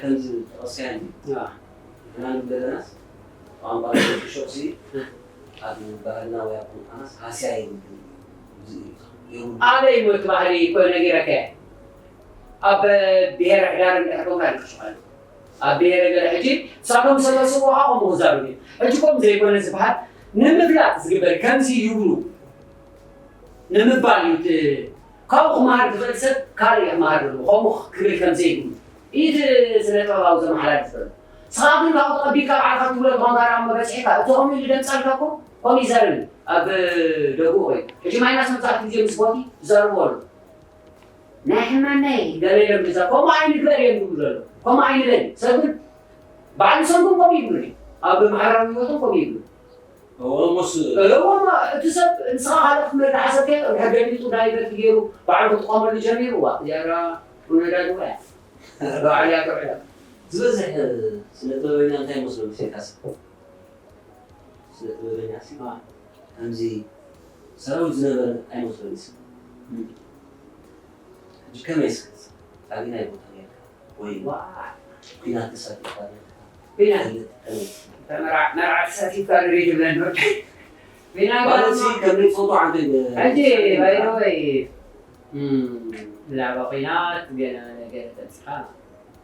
ከምዚ ተቐስያን እዩ። ንሕና ንብል ዘለናስ ቋንቋ ሾክሲ ኣብ ባህልና ወይ ኣብ ቋንቋናስ ሃስያ የብሉን። ኣበይ ሞት ባህሊ እኮ ነጊረካ እየ። ኣብ ብሄረ ሕዳር እንድሕር ኮንካ ንክሽፋሉ ኣብ ብሄረ ገለ ሕጂ ንሳቶም ዝሰበስብዎ ከዓ ከምኡ ክዛረቡ እዮም። ሕጂ ከምኡ ዘይኮነ ዝበሃል ንምፍላጥ ዝግበር ከምዚ ይብሉ ንምባል እዩ። እቲ ካብኡ ክመሃር ዝኽእል ሰብ ካልእ እዩ ክመሃር ዘለዎ። ከምኡ ክብል ከም ዘይብሉ እዩ እቲ ስነ ጥበባዊ ዘመሓላልፍ ዘሎ። ንስኻ ግን ካብኡ ተቐቢልካ ባዕልኻ ትብሎ ተኾንካ ደኣ እሞ በፂሕካ። እቲ ከምኡ ኢሉ ደምፃልካ እኮ ከምኡ ይዛረብ እዩ ኣብ ደጉኡ ኮይኑ። ሕጂ ማይናስ መብዛሕትኡ ግዜ ምስ ቦቲ ይዛረብዎ ኣለዉ። ናይ ሕማመይ ገለ ኢሎም እዛ ከምኡ ኣይንግበር እዮም ዝብሉ ዘለዉ። ከምኡ ኣይንበል። ሰብ ግን ባዕሉ ሰብ ግን ከምኡ ይብሉ ድዩ? ኣብ ማሕበራዊ ህይወቶም ከምኡ ይብሉ። እዎ፣ እሞ ስ- እዎ፣ እሞ እቲ ሰብ ንስኻ ካልእ ክትመርድ ሓሰብከ፣ ድሕር ገሊጹ ዳይቨርት ገይሩ ባዕሉ ክጥቀመሉ ጀሚሩ፣ ዋ፣ ያራ፣ ኩነዳድዋ እያ። ባዕሉ እያ ትውዕላ። ዝበዝሕ ስነ ጥበበኛ እንታይ ይመስሎ መሲልካስ? ስነ ጥበበኛ ሲ ከምዚ ሰራዊት ዝነበረ ኣይመስሎን ሲ። ሕጂ ከመይ እስከ? ኣበየናይ ቦታ ነርካ? ወይ ዋ። ኲናት ተሳቲፍካ ነርካ? ኲናት? ከመይ? መርዓ፣ መርዓ ተሳቲፍካ ንርኢ ትብለኒ ወዲ። ኲናት ማለት ሲ ከምዚ ፎቶ ዓንተ ሕጂ፣ ባይ ዘ ወይ፣ እም፣ ብዛዕባ ኲናት ገለ ነገር ተምጽኻ፣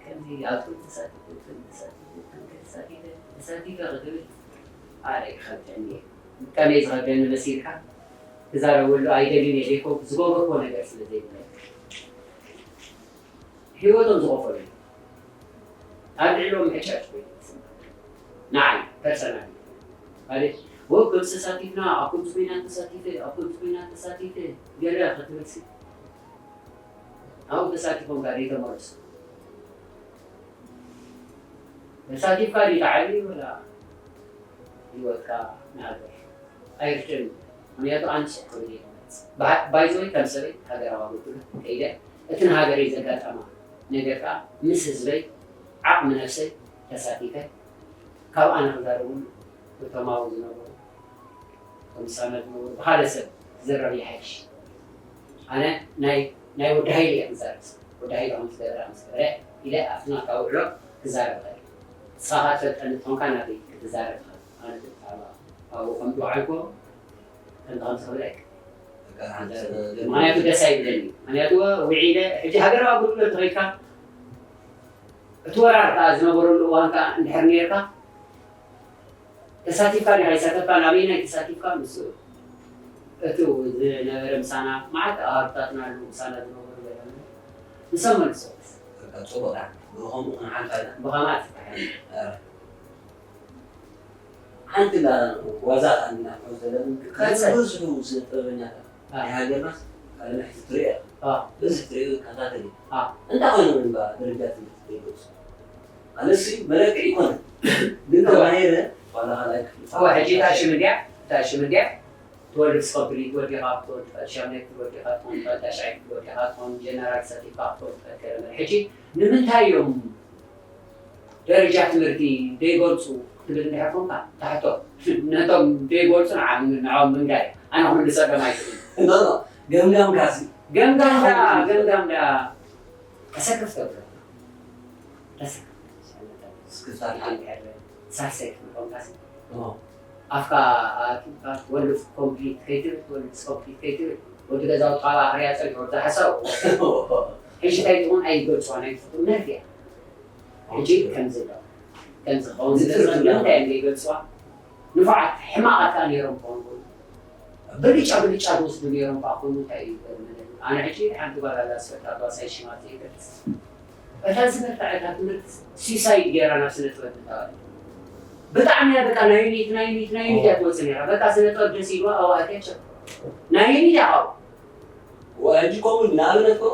ከምዚ ኣብ ኲናት ተሳቲፈ፣ ኲናት ተሳቲፈ፣ ኲናት ተሳቲፈ፣ ተሳቲፈ ክትብል ኣረ ይኸብደኒ። ከመይ ዝኸብደኒ መሲልካ? ክዛረበሉ ኣይደልን እየ፣ ዘይኮ-፣ ዝገበርኩዎ ነገር ስለ ዘይብለይ። ህይወቶም ዝኸፈሉ እዮም። ኣብ ልዕሊኦም ምሕጫጭ ኮይኑ ይስምዓኒ። ንዓይ ፐርሰናሊ ማለት፣ ወ-፣ ግብጺ ተሳቲፍና፣ ኣብ ከምዚ ኲናት ተሳቲፈ፣ ኣብ ከምዚ ኲናት ተሳቲፈ፣ ገለ ክትብል ሲ፣ ኣብኡ ተሳቲፎም ከኣ ዘይተመለሱ። ተሳቲፍካ ድዩ ትዓቢ ወላ ህይወትካ ንሃገር? ኣይርድእን እዩ። ምኽንያቱ ኣነ ስቕ ክብል እየ ዝመርጽ። ባይ ዘ ወይ ከም ሰበይቲ ሃገራዊ ኣገልግሎት ከይደ እቲ ንሃገረይ ዘጋጠማ ነገር ከኣ ምስ ህዝበይ ዓቕሚ ነብሰይ ተሳቲፈ ካብ ኣነ ክዛረቡን እቶም ኣብኡ ዝነበሩ እቶም ዝሳነ ዝነበሩ ብኻልእ ሰብ ክዝረብ ይሓይሽ። ኣነ ናይ ናይ ወዲ ሃይለ እየ ክዛረብ። ወዲ ሃይለ ከም ዝገበረ ከም ዝገበረ ኢለ ኣብቲ ናትካ ውዕሎ ክዛረብ እኽእል። ንስኻ ከኣ ትፈልጠኒ ተኾንካ ናተይ ክትዛረብ ትኽእል። ኣነ ብዛዕባ ኣብኡ ከም ዝወዓልኩ ከምዚ ከምዚ ክብል ኣይክእልን። በቃ ሓንቲ ምኽንያቱ ደስ ኣይብለኒ። ምኽንያቱ ውዒለ ሕጂ ሃገራዊ ኣገልግሎት ተኸይድካ እቲ ወራር ከኣ ዝነበረሉ እዋን ከኣ እንድሕር ነይርካ ተሳቲፍካ ዲኻ ኣይሳተፍካን? ኣበየናይ ተሳቲፍካ? ምስ እቱ ዝነበረ ምሳና መዓት ኣሃዱታትና ኣለዉ፣ ምሳና ዝነበሩ ገለ ንሶም መልሶ። በቃ ጽቡቕ ደኣ። ብኸምኡ ክንሓልፋ ኢና። ብኸማት። እ። ሓንቲ እንዳ ዋዛ ከኣ እንዳ ንሕዞ ዘለና ቀጽል። ዝበዝሑ ስነ ጥበበኛታት ኣዎ። ናይ ሃገርናስ ካልእ ሕጂ ትሪኦ ኢኻ። ኣዎ። በዚ ትሪኦ ይከታተል እዩ። ኣዎ። እንታይ ኮይኖም እዮም ደረጃ ትምህርቲ ዘይገጹ? ኣነሲ መለክዒ ይኮነ። ግን ኣዎ። ተማሂረ ዋላ ካልኣይ ክፍሊ። ኣዎ፣ ሕጂ እታ ሽም እንድያ፣ እታ ሽም እንድያ፣ ትወልድ ስኮፕሊ ወዲኻ ክትወልድ ትኽእል፣ ሻምናይ ክፍሊ ወዲኻ ክትኮን ትኽእል፣ ታሽዓይ ክፍሊ ወዲኻ ክትኮን፣ ጀነራል ሰቲፍካ ክትኮን ትኽእል፣ ከለመል። ሕጂ ንምንታይ እዮም ደረጃ ትምህርቲ ዘይገልጹ ክትብል እንድሕር ኮንካ፣ ትሕቶ ነቶም ዘይገልጹ ንዓ-፣ ንዕኦም ምንጋር። ኣነ ክምልሰሎም ኣይክእልን። ኖ፣ ኖ፣ ገምጋምካሲ? ገምጋም ዳ፣ ገምጋም ዳ፣ ተሰክፍ ተብሎ። ተሰክፍ። ስክፍታ እንድሕር ሳሰይ ክትብል ኮንካሲ፣ ኖ። ኣፍካ ኣኪብካ ትወልድ ኮምፕሊት ከይትብል፣ ትወልድ ኮምፕሊት ከይትብል፣ ወዲ ገዛውትኻ ኣብ ኣኽርያ ጸኒሑ ወዲ ሓሳቡ። ሕጂ እንታይ ትኹን ኣይገልጽዋን፣ ኣይትፍትን መርፍያ። ሕጂ ከምዚ ኣሎ። ከምዚ ክኸውን ስለ ዝኽእል ንምንታይ እዮም ዘይገልጽዋ? ንፉዓት፣ ሕማቓት ከኣ ነይሮም ክኾኑ ይኽእሉ። ብልጫ፣ ብልጫ ዝወስዱ ነይሮም ከኣ ክኾኑ እንታይ እዩ ዝገርመለኒ? ኣነ ሕጂ ሓንቲ ጓል ኣላ ዝፈታ ጓሳይ ሽማ ዘይገልጽ። እታ ዝበርትዐት ኣብ ትምህርቲ ሱሳይድ ገይራ ናብ ስነ ጥበብ ምእታዋ። ብጣዕሚ እያ በቃ ናይ ዩኒት፣ ናይ ዩኒት፣ ናይ ዩኒት እያ ትወጽእ ነይራ። በቃ ስነ ጥበብ ደስ ኢልዋ ኣብኣ ኣትያ ቸክ። ናይ ዩኒት እያ ካብኡ። ወ-፣ ሕጂ ከምኡ ንኣብነት እኮ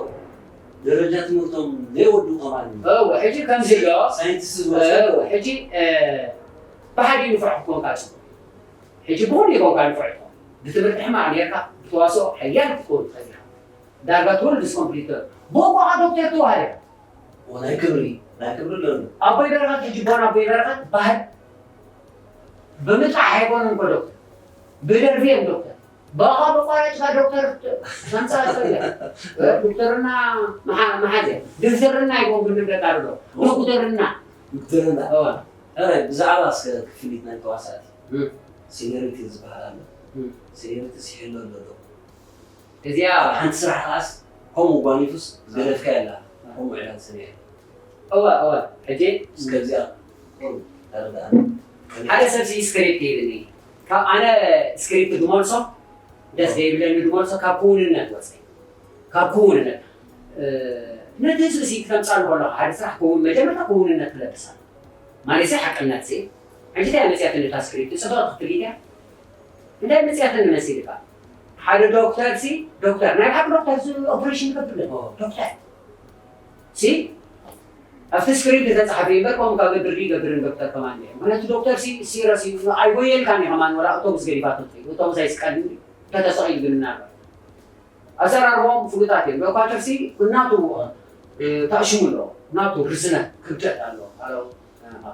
ደረጃ ትምህርቶም ዘይወድኡ ከማን እዩ። እወ፣ ሕጂ ከምዚ ኣሎ። ሳይንቲስት ዝወስድ እወ፣ ሕጂ፣ እ፣ ብሓደ ንፉዕ ክትኮንካ ጽቡቕ። ሕጂ ብኹሉ ይኾንካ ንፉዕ ትኾን። ብትምህርቲ ሕማቕ ኔርካ፣ ብተዋስኦ ሓያል ክትኮን ትኽእል ኢኻ። ዳርጋ ትወልድ ስኮምፕሊት ብኡ ከኣ ዶክተር ተዋህደ። ወ-፣ ናይ ክብሪ፣ ናይ ክብሪ ኣለኒ። ኣቦይ በረኸት፣ ሕጂ ቦን ኣቦይ በረኸት ባህል ብምጥራሕ ኣይኮኑን እኮ ዶክተር። ብደርፊ እዮም ዶክተር። ብኣኻ ብቋረጭካ ዶክተር ከምፃእ ሰብያ ዶክተርና መሓ- መሓዘ ድክትርና ይኮን ክንብል ደቃ ዶ ዶክተርና ዶክተርና እዋ ሕራይ ብዛዕባ እስከ ክፍሊት ናይ ተዋሳእቲ እም፣ ሲኒሪቲ ዝበሃል ኣሎ እም። ሲኒሪቲ ሲሕሎ ኣሎ ዶ እዚኣ ኣብ ሓንቲ ስራሕ ከዓስ ከምኡ ጓኒፉስ ዝገደፍካ የላ ከምኡ ዕላል ሰሚዐ እዋ እዋ ሕጂ እስከዚኣ ቁሩብ ተረድኣኒ ሓደ ሰብ ሲ ስክሪፕት ይህብኒ ካብ ኣነ ስክሪፕት ዝመልሶ ደስ ዘይብለኒ ዝመልሶ ካብ ክውንነት ወፀ ካብ ክውንነት እ፣ ነቲ ህዝቢ ሲ ክተምፃሉ ከለካ ሓደ ስራሕ ክውን መጀመርታ ክውንነት ክለብስ ኣሎ ማለት ሲ ሓቅነት ሲ ሕጂ እንታይ መፅያትኒ እታ ስክሪፕት ፅብቕቲ ክትብል እያ እንታይ መፅያትኒ መሲልካ ሓደ ዶክተር ሲ ዶክተር ናይ ብሓቂ ዶክተር ሲ ኦፕሬሽን ይገብር ዶ ዶክተር ሲ ኣብቲ ስክሪፕት ዝተፃሓፈ እምበር ከምኡ ካብ ገብር ይገብርን ዶክተር ከማን እየ ምክንያቱ ዶክተር ሲ ሲረስ እዩ ኣይጎየልካን እዩ ከማን ወላ ኣውቶቡስ ገዲፋ ትምፅእ ኣውቶቡስ ኣይስቀልን እዩ ተተሰቒሉ ግን እናርባ ኣዘራርቦም ፍሉጣት እዮም ዶክተር ሲ እናቱ ታእሽሙ ኣሎ እናቱ ርዝነት ክብደት ኣሎ ኣለው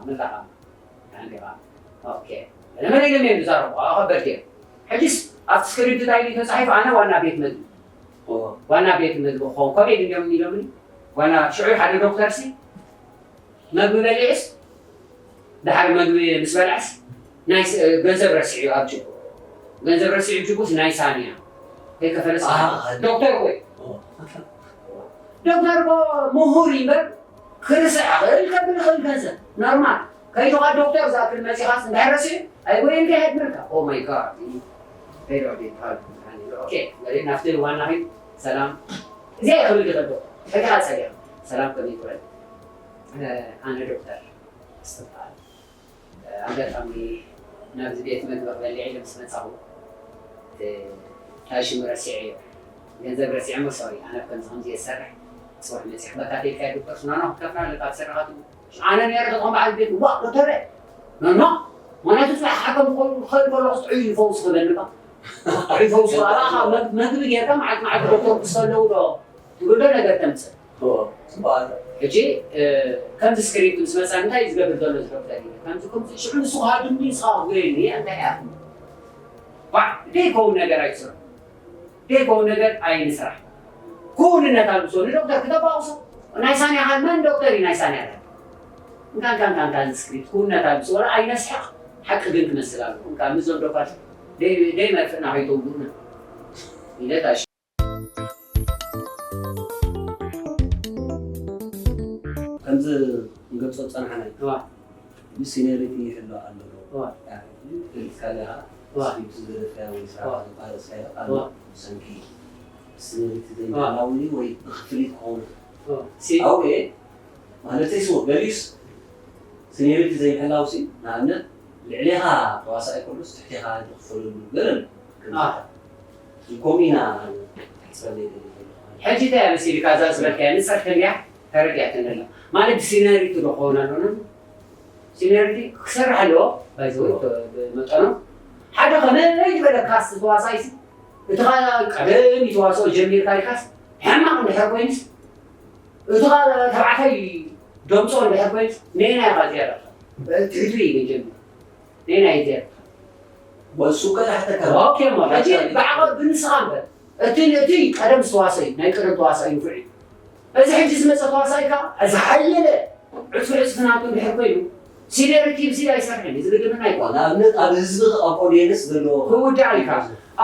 መላኻ ኦኬ መን ኢሎም እዮም ዝዛረቡ ኣኸበድቲ እዮም ሕጅስ ኣብቲ ስክሪፕት እንታይ እዩ ተፃሒፉ ኣነ ዋና ቤት መግቢ ዋና ቤት ምግቢ ክኸውን ኮሜዲ እንዲዮም ኢሎምኒ ዋና ሽዑ ሓደ ዶክተር ሲ መግቢ በሊዕስ ድሓር መግቢ ምስ በልዐስ ናይ ገንዘብ ረሲዑ ኣብ ጅቡ ገንዘብ ረሲዑ ጅቡስ ናይ ሳንያ ከይከፈለስ ዶክተር ኮይ ዶክተር ኮ ምሁር ይበር ክርስዕ ክእል ከብል ይኽእል ገንዘብ ኖርማል ከይዱ ካብ ዶክተር ዝኣክል መፂኻስ እንድሕር ረሲዑ ኣይጎየን ከይሃድመልካ ኦ ማይ ጋድ ከይዱ ቤት ኦኬ ወደ ናፍቲ ዋና ኸይ ሰላም እዚኣ ይኽእል ይኽእል ዶ ሕጂ ሓፀር እያ ሰላም ከመይ ትውዕል ኣነ ዶክተር እስትበሃል ኣጋጣሚ ናብዚ ቤት መግቢ ክበልዕ ኢለ ምስ መፃኹ እንታይ ሽሙ ረሲዐዮ ገንዘብ ረሲዐ ሞ ሶሪ ኣነ ከምዚ ከምዚ እየ ዝሰርሕ ፅባሕ መፂእካ በካ ተልካ ይግበር ኖኖ ክትከፍላ ኣለካ ትሰርኻ ትብሉ ኣነ ነረ ተኾን በዓል ቤት ዋ ዶክተረ ኖኖ ምክንያቱ ፅባሕ ሓከም ክኸውን ክኸድ ከሎ ጥዑይ ይፈውስ ክበልካ ጥዑይ ፈውስ ኣባኻ መግቢ ጌርካ መዓልቲ መዓልቲ ዶክተር ክሰለው ዶ ትብሎ ነገር ተምፅእ ሕጂ ከምዚ ስክሪፕት ምስ መፃ እንታይ እዩ ዝገብር ዘሎ ዝገብር ከምዚ ከምዚ ሽዑ ንሱ ከዓ ድምዲ ንስኻ ክጎየኒ እንታይ እያ ዘይከውን ነገር ኣይትስራሕ ዘይከውን ነገር ኣይንስራሕ ክውንነት ኣልብሶ ንዶክተር ክተባውሶ ናይ ሳንያ መን ዶክተር እዩ ናይ ሳንያ እንካ እንካ እንካ እንካ ስክሪፕት ክውንነት ኣልብሶ ወላ ኣይነስሕቕ ሓቂ ግን ክመስል ኣለዎ እንካ ምዞም ዶክተር ደይ መርፍእና ከይተውጉና ኢለ ከምዚ ንገልፆ ዝፀናሕና እዩ። ሲኒሪቲ ይሕሎ ኣሎ ዶ? ካልኣ ስክሪፕት ዝገደፍካዮ ወይ ስራሕ ዘቋረፅካዮ ኣሎ ብሰንኪ ሲኒሪቲ ዘይምህላው ድዩ ወይ ብክፍሊት ክኸውን ይኽእል? ኣውኤ ማለተይ ስዎ ገሊኡስ ሲኒሪቲ ዘይምሕላውሲ ንኣብነት ልዕሌኻ ተዋሳኣይ ከሎስ ትሕቴኻ ዝኽፈለሉ ገለ ኣሎ። ከምኡ ኢና ሕጂ እንታይ መሲልካ እዛ ዝበልካያ ንፀርፊ እንድያ ተረዲኣትኒ ኣላ ማለት ብሲነሪቲ ዶ ክኸውን ኣለና ሲነሪቲ ክሰርሕ ኣለዎ ባይዘወይ ብመጠኑ ሓደ ከመይ ዝበለ ካስት ተዋሳኢሲ እቲ ቀደም ተዋስኦ ጀሚርካ ኢልካስ ሕማቕ እንድሕር ኮይንስ እቲ ተባዕታይ ደምፆ እንድሕር ኮይንስ ነየናይ ኢኻ ዝያዳ ትሕቱ እዩ ጀሚር ነየናይ ዝያዳ ወሱ ከላሕተካ ኦኬ እሞ ሕጂ ብዓቐብ ብንስኻ እምበር እቲ እቲ ቀደም ዝተዋሰ እዩ ናይ ቀደም ተዋሳኢ ንፉዕ እዩ እዚ ሕጂ ዝመፀ ተዋሳኢ ከዓ ዝሓየለ ዕፅፊ ዕፅፊ ናቱ እንድሕር ኮይኑ ሲኒየሪቲ ብዚ ኣይሰርሕን እዩ ዝግድምና ይኮን ንኣብነት ኣብ ህዝቢ ኣብ ኦዲየንስ ዘለዎ ክውዳእ ኢልካ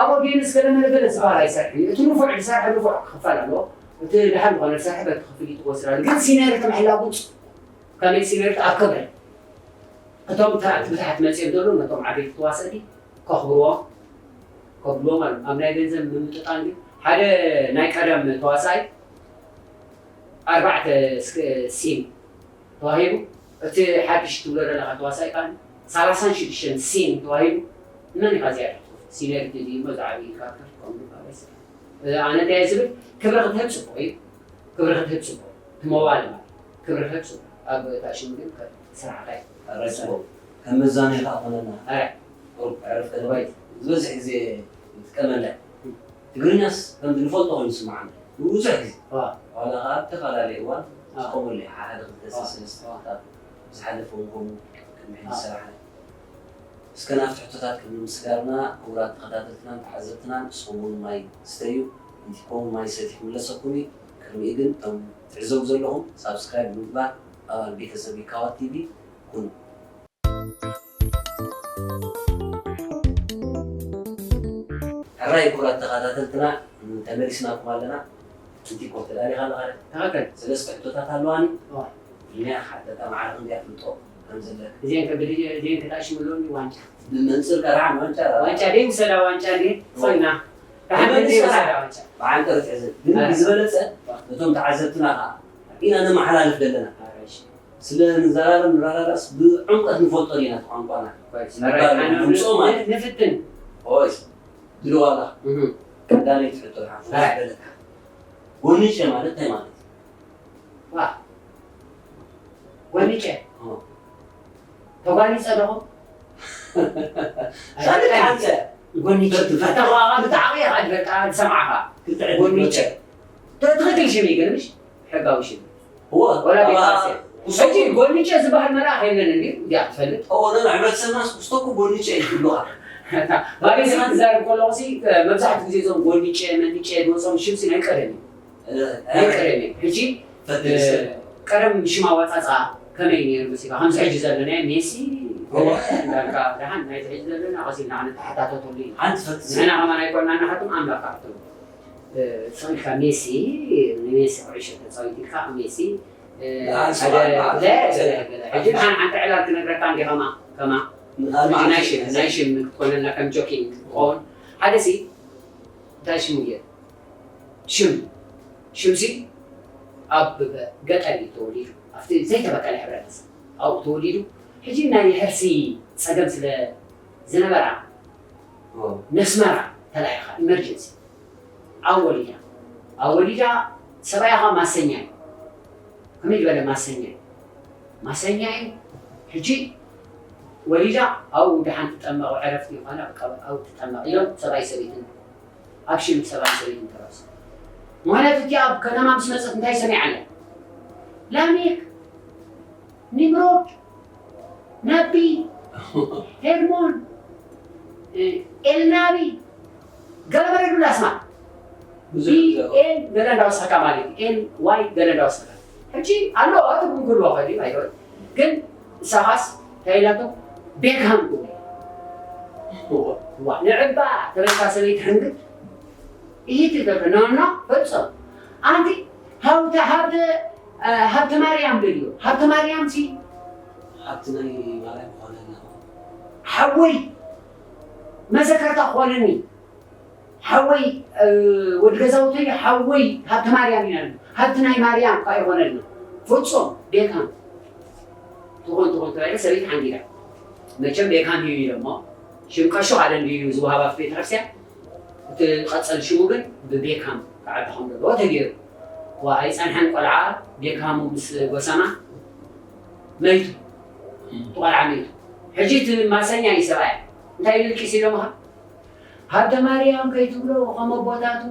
ኣብ ኦዲየንስ ገለ መለ ገለ ዝበሃል ኣይሰርሕን እዩ እቲ ንፉዕ ዝሰርሐ ንፉዕ ክኽፈል ኣለዎ እቲ ድሓን ዝኾነ ዝሰርሐ በቲ ክፍሊት ክወስድ ኣለዎ ግን ሲኒየሪቲ ምሕላው ግን ከመይ ሲኒየሪቲ ኣብ ክብሪ እቶም ታሕቲ ብታሕቲ መፅኦም ዘለዉ ነቶም ዓበይቲ ተዋሰእቲ ከኽብርዎም ከብልዎም ኣለዎም ኣብ ናይ ገንዘብ ምምጥጣን ግን ሓደ ናይ ቀደም ተዋሳኢ ኣርባዕተ ሲን ተዋሂቡ እቲ ሓድሽ ትብሎ ዘለካ ተዋሳኢ ካን ሰላሳን ሽዱሽተን ሲን ተዋሂቡ መን ኢኻ እዚኣ ትሕትት ሲኒየሪቲ ድዩ እሞ ዝዓብዩ ኢልካ ክትከም ኣነ እንታይ ዝብል ክብሪ ክትህብ ፅቡቅ እዩ ክብሪ ክትህብ ፅቡቅ ትመዋል ማለት ክብሪ ክትህብ ፅቡቅ ኣብ ታሽሙ ግን ስራሕካ እዩ ከም መዛነይ ከዓ ኮነና ዕረፍ ዕረፍ ተባይ ዝበዝሕ ግዜ ይጥቀመላ ትግርኛስ ከምዚ ንፈልጦ ኮይኑ ይስምዓና ብዙሕ ግዜ ዋላ ከዓ ኣብ ተፈላለየ እዋን ዝኸመሉ ሓደ ክልተ ሰለስተ ዝሓለፈ እውን ከምኡ ቅድሚ ሕጂ ዝሰራሕና እስከ ናብቲ ሕቶታት ቅድሚ ምስጋርና፣ ክቡራት ተኸታተልትናን ተዓዘብትናን፣ ንስኹም እውን ማይ ስተዩ፣ እንቲኮም ማይ ሰቲኹ ክምለሰኩም እዩ። ቅድሚኡ ግን፣ እቶም ትዕዘቡ ዘለኹም፣ ሳብስክራይብ ብምግባር ኣባል ቤተሰብ ይካዋት ቲቪ ኩኑ። ሕራይ ክቡራት ተኸታተልትና፣ ተመሊስናኩም ኣለና። እንቲኮ ተዳሊኻ ኣለኻ ዶ? ትኽክል። ሰለስተ ሕቶታት ኣለዋኒ። እዋ። እኒኣ ሓደታ ማዕረ ክንደይ ኣፍልጦ ከም ዘለካ። እዚአን ከብድ እየ፣ እዚአን ከዳሽም ኣለውኒ ዋንጫ። ብመንፅር ቀርሓ ዋንጫ። ዋንጫ ደይ ውሰዳ ዋንጫ እንዴ? እዋ። ኮይና። ብሓንቲ ብመንፅር ውሰዳ ዋንጫ። ብዓንተር ትሕዘ። ግን ኣረ። ብዝበለፀ እዋ። ነቶም ተዓዘብትና ከዓ ኢና ነመሓላልፍ ዘለና። ኣረ፣ እሺ። ስለ ንዘራረብ ንረዳዳእስ ብዕምቀት ንፈልጦ ዲና እቲ ቋንቋና። ኮይስ። ምባል ኣረ፣ ኣነ ንምፅኦ ማለት። ን-፣ ንፍትን። ኮይስ። ድልዋላ። እህ። ቀዳመይቲ ሕቶ፣ ሓፉ ኣይ። በለካ። ጎኒጨ ማለት እንታይ ማለት እዩ? ዋ። ጎኒጨ? ኦ። ተጓኒጸ ዶ? ካልእ ኣይፈልጥን። ሓንተ። ጎኒጨ። ፈትፈት። ኣተዋቓ ብጣዕሚ ኢኻ ዝበልካ፣ ዝሰማዕኻ። ክልተ ዕድል ጎኒጨ። ክልተ። ተ-፣ ትኽክል ሽም እዩ ግን፣ ምሽ? ሕጋዊ ሽም። እወ። ወላ ኣብ ቤት ኣርሴ። ኩስቶ ሕጂ ጎኒጨ ዝበሃል መልኣኽ የለን እንድዩ? እዚኣ ትፈልጥ? እወ፣ ኖ፣ ኖ፣ ሕብረተሰብናስ ኩስቶ እኮ ጎኒጨ እዩ ዝብሉኻ። ባቤ ስኻ ትዛረብ ከለኹ ሲ፣ መብዛሕትኡ ግዜ እዞም ጎኒጨ፣ መኒጨ ዝወጾም ሽም ሲ ናይ ቀደም እዩ። እ፣ ናይ ቀደም እዩ። ሕጂ፣ ፈትሽ። እ፣ ቀደም ሽም ኣወጻጽኣ ከመይ ነይሩ መሲልካ? ከምዚ ሕጂ ዘለናዮ ሜሲ፣ እወ። እንዳልካ ደሓን ናይቲ ሕጂ ዘለና ቀስ ኢልና ክንተሓታተተሉ ኢና። ሓንቲ ፈትሽ። ንሕና ከማን ኣይኮንና ንሓቶም ኣምላኽ ክሓቶም። እ፣ ስቕ ኢልካ ሜሲ፣ ንሜሲ ኩዕሾ ተጻዊት ኢልካ ሜሲ፣ እ፣ ላ፣ ሓደ፣ ስማዕ፣ ላ፣ ላ፣ ላ፣ ላ፣ ላ። ሕጂ ንሓን ሓንቲ ዕላል ክነግረካ እንዲ ከማ፣ ከማ። ላ፣ ላ፣ ናይ ሽም፣ ላ። ናይ ሽም ክትኮነልና ከም ጆኪንግ ክትኸውን። ሓደ ሲ፣ እንታይ ሽሙ እየ? ሽም፣ ሽምሲ ኣብ ገጠር እዩ ተወሊዱ፣ ኣብቲ ዘይተበቀለ ሕብረተሰብ ኣብኡ ተወሊዱ። ሕጂ ናይ ሕርሲ ጸገም ስለ ዝነበራ፣ ኦ። ነስመራ ተላኢኻ፣ ኢመርጀንሲ። ኣብ ወሊዳ፣ ኣብ ወሊዳ ሰብኣያ ኸኣ ማሰኛ እዩ። ከመይ ዝበለ ማሰኛ እዩ? ማሰኛ እዩ። ሕጂ ወሊዳ ኣብኡ ደሓን ትጠመቕ፣ ዕረፍቲ ይኾና፣ በቃ ኣብኡ ትጠመቕ ኢሎም ሰብኣይ ሰበይትን ኣብ ሽም ሰብኣይ ሰበይትን ተረሱ። ማለት እቲ ኣብ ከተማ ምስ መጸት እንታይ ሰሚዓ ኣለ? ላሜክ፣ ኒምሮድ፣ ነቢ፣ ሄርሞን፣ እ፣ ኤልናቢ፣ ገለ መለ ይብሉ ኣስማት። ብዙሕ ቢ፣ ኣሎ። ኤል፣ ገለ እንዳወሰኸካ ማለት እዩ። ኤል፣ ዋይ፣ ገለ እንዳወሰኸካ። ሕጂ ኣሎ፣ ትርጉም ክህልዎ ይኽእል እዩ፣ ኣይገባን። ግን ንሳኻስ እንታይ ኢላቶ? ቤክሃም ክብሉ። እዋ። ዋ፣ ንዕባ ተበልካ ሰበይቲ ሕንግድ። ይህ ትገብር፣ ኖ፣ ኖ፣ ፈጽም። ኣንቲ ሃብተ፣ ሃብተ፣ እ፣ ሃብተ ማርያም በልዮ። ሃብተ ማርያም ሲ ሃብቲ ናይ ማርያም ክኾነልና። ሓወይ መዘከርታ ክኾነኒ። ሓወይ፣ እ፣ ወዲ ገዛውተይ ሓወይ ሃብተ ማርያም ኢና ንብል። ሃብቲ ናይ ማርያም ከኣ ይኾነልና። ፍጹም ቤካም። ትኾን፣ ትኾን ተባሂለ ሰበይቲ ሓንጊዳ። መቸም ቤካም እዩ ኢሎሞ። ሽም ቀሹ ሓደ እንድዩ ዝወሃብ ኣብቲ ቤተክርስትያን። እቲ ቀጸል ሽሙ ግን ብቤካም ክዓቢ ከም ዘለዎ ተገይሩ። ዋ፣ ኣይጸንሐን ቆልዓ ቤካሙ ምስ ጎሰማ መይቱ። እቲ ቆልዓ መይቱ። ሕጂ እቲ ማሰኛ እዩ ሰብኣያ። እንታይ ኢሉ ልቂስ ኢሎምኻ? ሃብተ ማርያም ከይትብሎ ከም ኣቦታቱ፣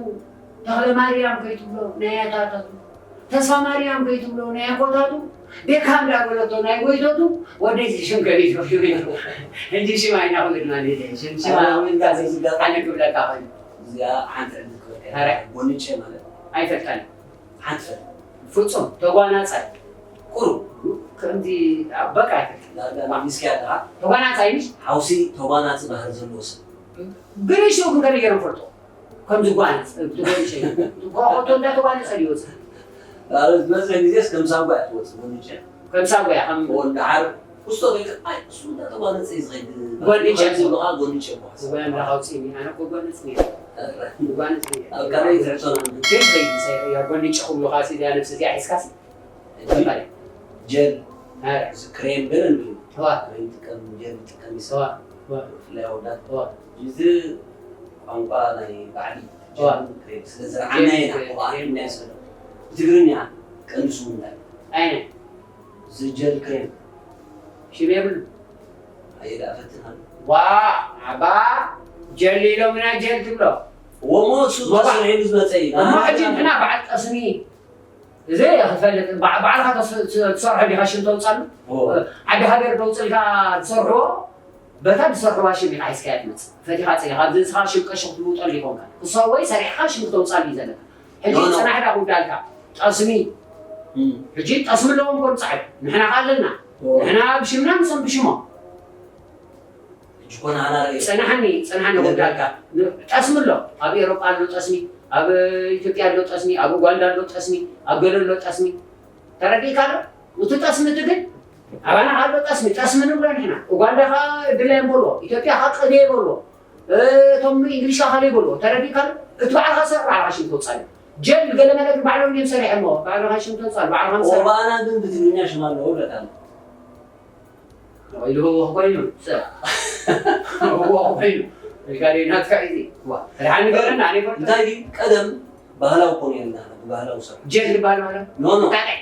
ተኽለ ማርያም ከይትብሎ ናይ ኣያታታቱ፣ ተስፋ ማርያም ከይትብሎ ናይ ኣቦታቱ፣ ቤካም ዳበለቶ ናይ ጎይቶቱ፣ ወደይ ሽም ከቢድ እዩ። ሕጂ ሽም ኣይናኹ ድማ ንሄደ። ሽም፣ ሽም ኣነ ኣሁን ጋር ዝጋጣሚ ኣነ ክብለካ ኾይኑ። እዚኣ ሓንቲ ዕድል ክበልካ እያ። ኧረ። ጎንጨ ማለት? ኣይፈልጣን። ሓንቲ ፈል። ፍጹም ተጓናጻይ። ቁሩብ። ከምዚ በቃ ኣይፈልጣን። ዳ-፣ ዳ-፣ ሚስኪ ኣለኻ? ተጓናጻይ ምሽ? ሓውሲ ተጓናጺ ባህሪ ዘለዎ ሰብ። ግን ሽኡ ግን ከመይ ገይሮም ፈልጦ? ከም ዝጓነጽ፣ እቲ ጎንጨ እዩ። ጓ-፣ ጓ-፣ እንዳተጓነጸ ድዩ ይወጽእ? ኣብ ዝበዝሕ ግዜስ ከም ሳጓ እያ ትወጽእ፣ ጎንጨ። ከም ሳጓ እያ፣ ከም ወዲ ዓር፣ ክስቶ ከይከ-፣ ኣይ፣ እሱ እንዳተጓነጸ እዩ ዝኸይድ። ጎንጨ። ከም ዝብሉኻ ጎንጨ እኮ ሓሳብ። ወይ ኣምላኽ ኣውጽእኒ፣ ኣነ እኮ ጓነጽ ነይረ። ኧረ። ጓነጽ ነይረ። ኣብ ካልኣይ ትሕቶና ግን ከይድ፣ ከይድ፣ ሰ-፣ ያ ጎንጨ ክብሉኻ፣ እዚኣ ነብሲ እዚኣ ሒዝካሲ? ጀል። ኧረ። እዚ ክሬም ገለ እንድዩ። እዋ። ክሬም ጥቀም፣ ጀል ጥቀም ይስዋ። እዋ። ብፍላይ ኣወዳት። እዋ። እዚ ቋንቋ ናይ ባዕዲ እዋ። ጀል ክሬም ስለ ዝረኣና ኢና ክሬም፣ እኮ ክሬም። ኣነ እናይሰዶ። ብትግርኛ ቀንዲ ስሙ እንታይ? ኣይነ። እዚ ጀል ክሬም። ሽም የብሉ። ኣየ ደኣ ፈትና። ዋ፣ ኣባ ጀል ኢሎምና ጀል ትብሎ። ወሞ እሱ ሞባ። ተሰሪሑ ዝመጸ እዩ። እሞ ሕጂ ንሕና በዓል ጠስሚ እዚ ክፈልጥ፣ በዓ-፣ ባዕልኻ ተስ-፣ ት-፣ ትሰርሖ ዲኻ ሽም ተውጻሉ? እዎ። ዓዲ ሃገር ተውጽልካ ትሰርሕዎ? በታ ዝሰርሕዋ ሽም ኢኻ ሒዝካያ ትመጽእ። ፈቲኻ ጽሊኻ፣ ኣብዚ ንስኻ ሽም ቀሺ ክትልውጠሉ ይኾንካ። ክሳብ ወይ ሰሪሕኻ ሽም ክተውጻሉ እዩ ዘለካ። ሕጂ ኖ፣ ኖ። ጽናሕ ዳ ጉዳልካ። ጠስሚ። እም። ሕጂ ጠስሚ ኣለዎም ኮን ጻዕዱ። ንሕና ከ ኣለና። ኦ። ንሕና ብሽምና ንሶም ብሽሞም። ሕጂ ኮን ኣና ርእየ። ጽናሕኒ፣ ጽናሕኒ ነበር። ጉዳልካ። ን-፣ ጠስሚ ኣሎ። ኣብ ኤውሮጳ ኣሎ ጠስሚ፣ ኣብ ኢትዮጵያ ኣሎ ጠስሚ፣ ኣብ ኡጋንዳ ኣሎ ጠስሚ፣ ኣብ ገለ ኣሎ ጠስሚ። ተረዲእካ ዶ? እቲ ጠስሚ እቲ ግን ኣባና ኣሎ ጠስሚ፣ ጠስሚ ንብሎ ንሕና። ኡጋንዳ ከኣ ድላዮም በልዎ፣ ኢትዮጵያ ከኣ ቅድየ በልዎ፣ እ፣ እቶም እንግሊሽ ከኣ ካልእ በልዎ። ተረዲእካ ዶ? እቲ ባዕልኻ ስራሕ ባዕልኻ ሽም ተውጻሉ። ጀል ገለ መለ ግን ባዕሎም ድዮም ሰሪሖሞ፣ ባዕልኻ ሽም ተውጻሉ፣ ባዕልኻ ምሰራሕ። ኦባና ግን ብትግርኛ ሽም ኣለዎ ብለካ ኣሎ። ኢሉ ህወኽ ኮይኑ፣ ሰብ። ህወኽ ኮይኑ። ኢልካ ድዩ ናትካ እዩ። ዋ፣ ደሓን ንገረና፣ ኣነ ይፈልጦ። እንታይ ድዩ? ቀደም ባህላዊ ኮን እዮም ንሕና ብባህላዊ ሰርሑ። ጀል ዝበሃል ማለት? ኖ፣ ኖ። እንታይ?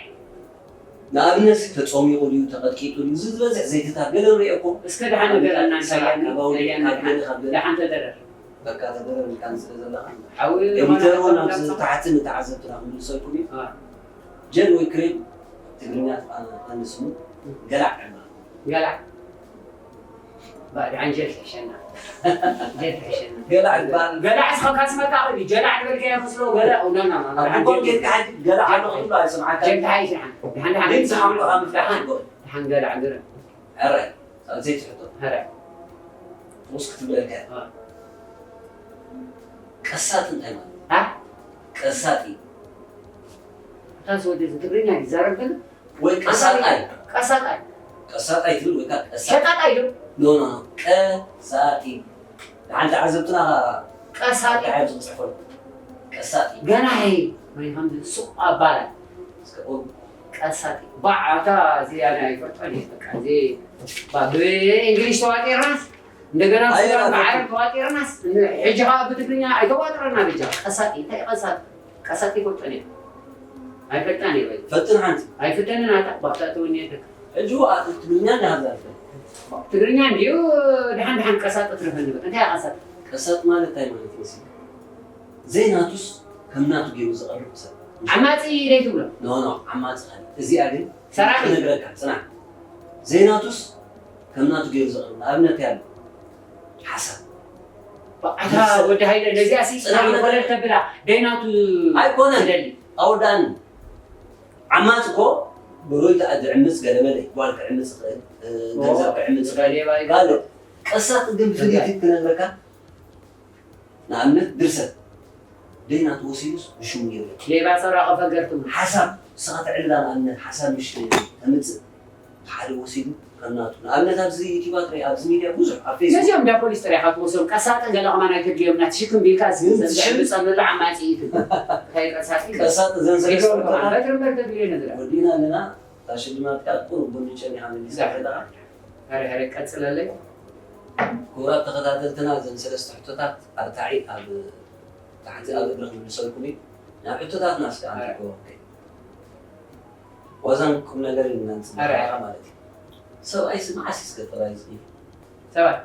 ንኣብነት፣ ተጸሚቑ ድዩ፣ ተቐጥቂጡ ድዩ፣ እዚ ዝበዝሕ ዘይትታት ገለ ንሪኦ እኮ። እስከ ደሓን ንገረና፣ እንታይ ስራሕ፣ ኣያኒ፣ ካብ ኣውሊዕ፣ ኣያኒ፣ ካብ ገለ፣ ካብ ገለ። ደሓን ተደረር። በቃ፣ ተደረር ኢልካ ስለ ዘለኻ። ሓዊ ኤዲተር እውን ዝማና ኣብዚ ተብላ ታሕቲ ንተዓዘብትና ክምልሰልኩም እዩ። አ። ጀል ወይ ክሬም ትግርኛ ኣነ ስሙ ገላዕ ዕማ። ገላዕ። ባዕዲ ዓንጀል ትሕሸና። ዓንጀል ትሕሸና። ገላዕ ይበሃል። ገላዕ እስኸ ካስመካ ቅዲ ጀላዕ ዝበልካዮ መስሎ ገለ፣ ኦ፣ ኖ፣ ኖ፣ ኖ፣ ኣብ ዓንጀል ጎል ጌርካ ሕጂ ገላዕ ኣሎ ክትብሎ ኣይሰምዓካን። ጀል ትሓይሽ ደሓን። ደሓን፣ ደሓን፣ ግን ደሓን። ስሓምቆ ካብ ምፍታሕ ኣይግበእ። ደሓን ገላዕ ግረ። ሕራይ። ሳልሰይቲ ሕቶ። ሕራይ። ጥሩስ ክትብለልካ እያ። አ። ቀሳጢ እንታይ ማለት እዩ? አ? ቀሳጢ። እታስ ወዲ እዚ ትግርኛ ይዛረብ ግን ወይ ቀሳጣይ። ቀሳጣይ። ቀሳጣይ ትብል ወይ ከዓ ቀሳጣይ። ሸቃጣይ ዶ? ኖ፣ ኖ፣ ኖ። ቀሳጢ። ንሓንቲ ዓዘብትና ቀሳጢ። እንታይ ዝፅሕፈሉ? ቀሳጢ። ገና ሄይ፣ ወይ ከምዚ ሱቕ ኣባላት። እስከ ቁም። ቀሳጢ። ባዕ፣ ኣታ እዚ ኣነ ኣይፈልጦን እየ፣ በቃ፣ እዚ፣ ባ፣ ብእንግሊሽ ተዋጢርናስ፣ እንደገና ኣይ፣ ብሱዳን ኣይፈልጥን። ብዓረብ ተዋጢርናስ፣ ን-፣ ሕጂ ኸዓ ብትግርኛ ኣይተዋጥረና በጃ። ቀሳጢ፣ እንታይ ቀሳጢ? ቀሳጢ ይፈልጦን እየ። ኣይፈልጣን እየ በይ። ፈትን ሓንቲ። ኣይፍተንን ኣታ፣ ባዕታ ተወኒ የለካ። ሕጂ ዋ፣ ትግርኛ እንዳሃዛ ትፈልጥ። ትግርኛ እንድዩ፣ ደሓን ደሓን ቀሳጢ ትረፈኒ በቃ። እንታይ እያ ቀሳጢ? ቀሳጢ ማለት እንታይ ማለት ይመስል? ዘይናቱስ ከም ናቱ ገይሩ ዘቕርብ ሰብ። ዓማጺ ደይ ትብሎ? ኖ፣ ኖ፣ ዓማጺ ኸን። እዚኣ ግን ሰራቂ። ክነግረካ፣ ጽናሕ። ዘይናቱስ ከም ናቱ ገይሩ ዘቕርብ። ንኣብነት ያለ ሓሳብ። ኣታ ወዲ ሃይለ፣ ነዚኣ ሲ ጽናሕ ጽናሕ ነገር። ኮለል ተብላ፣ ደይናቱ ኣይኮነን። ትደሊ። ኣወዳእኒ። ዓማጺ እኮ ብሮይ ተኣ ዝዕምጽ ገለመለ፣ ጓል ክዕምጽ ይኽእል፣ እ፣ ኦ፣ ገንዘብ ክዕምጽ ይኽእል። ሌባ ይበሃል። ካልእ። ቀሳጢ ግን ብፍልይቲ ይበሃል። ክነግረካ፣ ንኣብነት ድርሰት፣ ደይናቱ ወሲዱስ ብሽሙ ገይሩ። ሌባ ሰራቒ ፈገር ትብሉ። ሓሳብ፣ ንስኻ ተዕልላ ንኣብነት ሓሳብ ምሽ ተምጽእ፣ ሓደ ወሲዱ ከም ናቱ። ንኣብነት ኣብዚ ዩቲዩባት ርእ፣ ኣብዚ ሚድያ ብዙሕ፣ ኣብ ፌስቡክ። ነዚኦም እንዳ ፖሊስ ጥራይ ኢኻ ትወስዶም። ቀሳጥን ገለ ከማን ኣይተድልዮም፣ ናቲ ሽክም ቢልካ ግን ዝዘ-፣ ሽም ዝጸንሉ ዓማጺ እዩ ትብል። እንታይ ቀሳጢ? ቀሳጢ ዘን ሰለስተ ይገብሩ ከማን። በትሪ እምበር ተድልዮ ነዚ። ወዲእና ኣለና። እታ ሽልማትካ ቁሩብ ቡኒ ጨኒኻ መሊስካ ዛ። ከለኻ። ሀረ ሀረ ቀጽለለይ። ክቡራት ተኸታተልትና፣ እዘን ሰለስተ ሕቶታት ኣርታዒ ኣብ ታሕቲ ኣብ እግሪ ክምልሰልኩም እዩ። ናብ ሕቶታትና እስከ ኣንቲኮ። ኦኬ። ዋዛን ቁም ነገርን እናንጽባረቐ ኣረ። ማለት እዩ። ሰብኣይ ስምዓስ እስከ ጠባይ ዝቕይር። ሰብኣይ።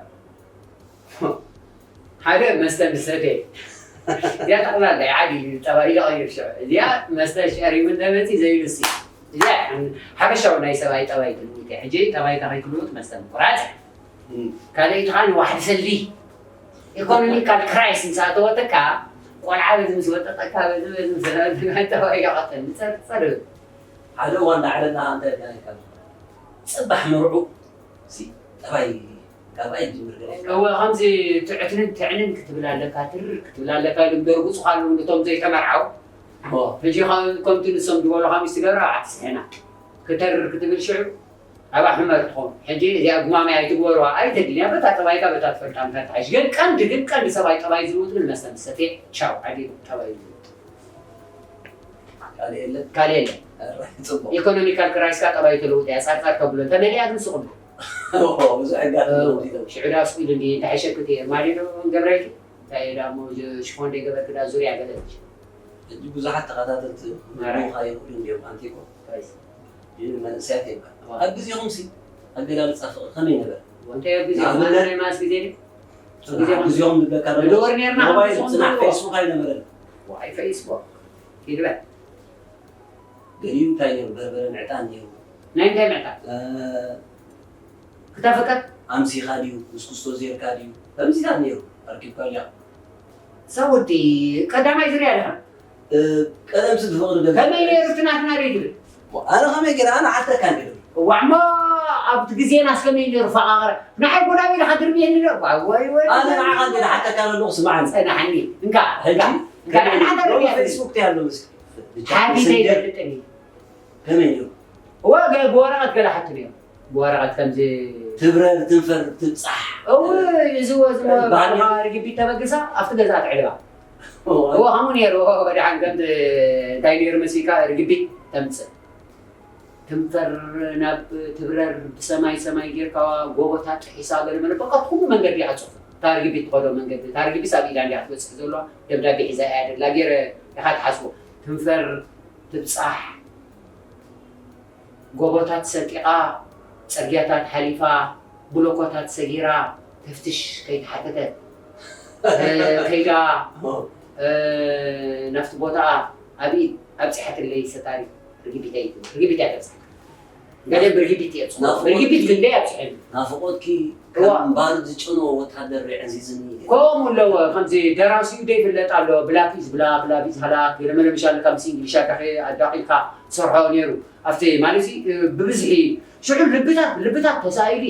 ሓደ መስተ ምስ ሰተየ። እዚኣ ጠቕላላ ዓዲ ጠባይ ይቕይር ሽዑ። እዚኣ መስተ ሸሪቡ እንተመጺ ዘይሉሲ። እዚኣ ሓፈሻዊ ናይ ሰብኣይ ጠባይ ትልውጥ እያ። ሕጂ ጠባይካ ከይትልውጥ መስተ ምቁራጽ። እም። ካልኣይቲ ኸኣ ንዋሕዲ ሰልዲ። ኢኮኖሚካል ክራይስ ምስ ኣተወትካ፣ ቆልዓ በዚ ምስ ወጠጠካ፣ በዚ፣ በዚ ምስ ረኣካ፣ ጠባይ ይቐጥል። ንጸርጸር። ሓደ እዋን ዳዕረና እንታይ ኢልካ ነይርካ? ጽባሕ መርዑ ሲ ጠባይ ካብ ኣይ ጅምር ገለ ኢልካ? እወ፣ ከምዚ ትዕትንን ትዕንን ክትብል ኣለካ፣ ትርር ክትብል ኣለካ ኢሉ እምበር፣ ብጹሕ ኣለዉ ነቶም ዘይተመርዓው። ኦ። ሕጂ ኸ-፣ ከምቲ ንሶም ዝበሉኻ ሚስቲ ገብራ ኣትስሕና። ክተርር ክትብል ሽዑ፣ ኣብኣ ሕመር ትኾን። ሕጂ እዚኣ ጉማመ ኣይትግበሩዋ፣ ኣይተድልያ። በታ ጠባይካ፣ በታ ትፈልጣ ምታ ትሓይሽ። ግን ቀንዲ፣ ግን ቀንዲ ሰብኣይ ጠባይ ዝልውጥ ግን መስተ ምስ ሰትየ፣ ቻው፣ ዓዲ ጠባይ ዝልውጥ። ካልእ የለን? ካልእ የለን። ኣረ፣ ጽቡቕ። ኢኮኖሚካል ክራይስካ ጠባይ ተለውጥ እያ፣ ጻርጻር ከብሎ። እንተ መሊኣ ግን ስቕ ብሎ። ኦ፣ ብዙሕ የጋጥም ኦ፣ ነው። ሽዑ ዳ ስቕ ኢሉ እንዲ፣ እንታይ ሓይሸክቲ እየ፣ ማሊዶ ገብረልኪ? እንታይ እየ ዳ እሞ፣ ሸፎን ደይ ገበርክ ዳ ዙርያ ገለ። ሕጂ ብዙሓት ተኸታተልቲ ኣረ። ምዃ ይኽእሉ እንዲዮም፣ ኣንቲኮ። ራይት። ግን መንእሰያት የብልካን። እዋ። ኣብ ግዜኹምሲ ኣገላልጻ ፍቕሪ ከመይ ነበረ? እንታይ ኣብ ግዜኹም? ንኣብነት፣ ኣነ ናይ ማስ ግዜ ድዩ? ጽናሕ፣ ኣብ ግዜኹም ዝብለካ ዘሎ ንድወር ነርና፣ ኣብ ሞባይል ግዜኹም ጽናሕ፣ ዝብልዎ። ፌስቡክ ኣይነበረን። ዋይ፣ ፌስቡክ። ይግበ። ገሊኡ እንታይ ነይሩ? በርበረን ዕጣን ነይሩ። ናይ እንታይ ምዕጣን? እ፣ ክተፍቅር ኣምሲኻ ድዩ? ምስ ኩስቶ ዜርካ ድዩ? ከምዚታት ነይሩ ኣርኪብካ ዲኻ? ሰውዲ ቀዳማይ ዝርያ ዲኻ? እ፣ ቀደም ስድፍቕሪ ገዛ ከመይ ነይሩ እቲ ናትና ሬድዮ? ኣነ ከመይ ገይረ ኣነ ዓተካ ነይሩ። እዋዕሞ ኣብቲ ግዜናስ ከመይ ነይሩ ፈቓቕረ? ንዓይ ጎዳቢ ኢልካ ድርብየኒ ዶ? ዋይ ወይ ወይ። ኣነ ንዓኻ እንደ ዓተካ ኣለኹ ስምዓኒ። ጸናሓኒ። እንካ ሕጂ እንካ እንካ ከመይ ንዓኻ ሎሚ ድርብየኒ። ፌስቡክ እንታይ ኣሎ ምስኪ? ሓቢተይ ይፈልጥኒ። ከመይ ነይሩ? እወ ገ- ብወረቐት ገለ ሓቱ ነይሩ። ብወረቐት ከምዚ ትብረር ትንፈር ትብጻሕ። እው እዚ ወ- እዚ ወ- ባህሊ። ባህልኻ ርግቢት ተበግሳ ኣብቲ ገዛ ትዕልባ። እዎ ከምኡ ነይሩ። እዎ ደሓን ከም እንታይ ነይሩ መሲልካ ርግቢት ተምፅእ ትንፈር ናብ ትብረር ብሰማይ ሰማይ ጌርካ ጎቦታት ጥሒሳ ገለ መለ በቃ ኩሉ መንገዲ እያ ፅሑፍ እታ ርግቢት ትኸዶ መንገዲ እታ ርግቢት ኣብ ኢዳ እንዲያ ክትበፅሕ ዘለዋ ደብዳቤ ሒዛ እያ ደላ ገይረ ኢኻ ትሓስቦ ትንፈር ትብፃሕ ጎቦታት ሰንጢቓ፣ ጽርግያታት ሓሊፋ፣ ብሎኮታት ሰጊራ፣ ተፍትሽ ከይተሓተተት ከይዳ ናብቲ ቦታኣ ኣብ ኢድ ኣብጺሓትለይ ሰታሪት ርግቢተይ ርግቢት እያ ተብጽሓ። ገለ ብርግቢት እየ ጽ ርግቢት ክንደይ ኣብጽሐኒ። ናፍቖትኪ ከም ባሩድ ዝጨነወ ወታደር ሪዐን ዚዝኒ ከምኡ ኣለዎ ከምዚ ደራሲኡ ደይፍለጥ ኣሎ ብላክ ኢዝ ብላክ ላቭ ኢዝ ሃላክ ገለመለ ምሻል ካብ ምስ እንግሊሽ ኣዳኺ- ኣዳኺልካ ትሰርሖ ነይሩ ኣብቲ ማለት ሲ ብብዝሒ ሽዑ ልብታት ልብታት ተሳኢሉ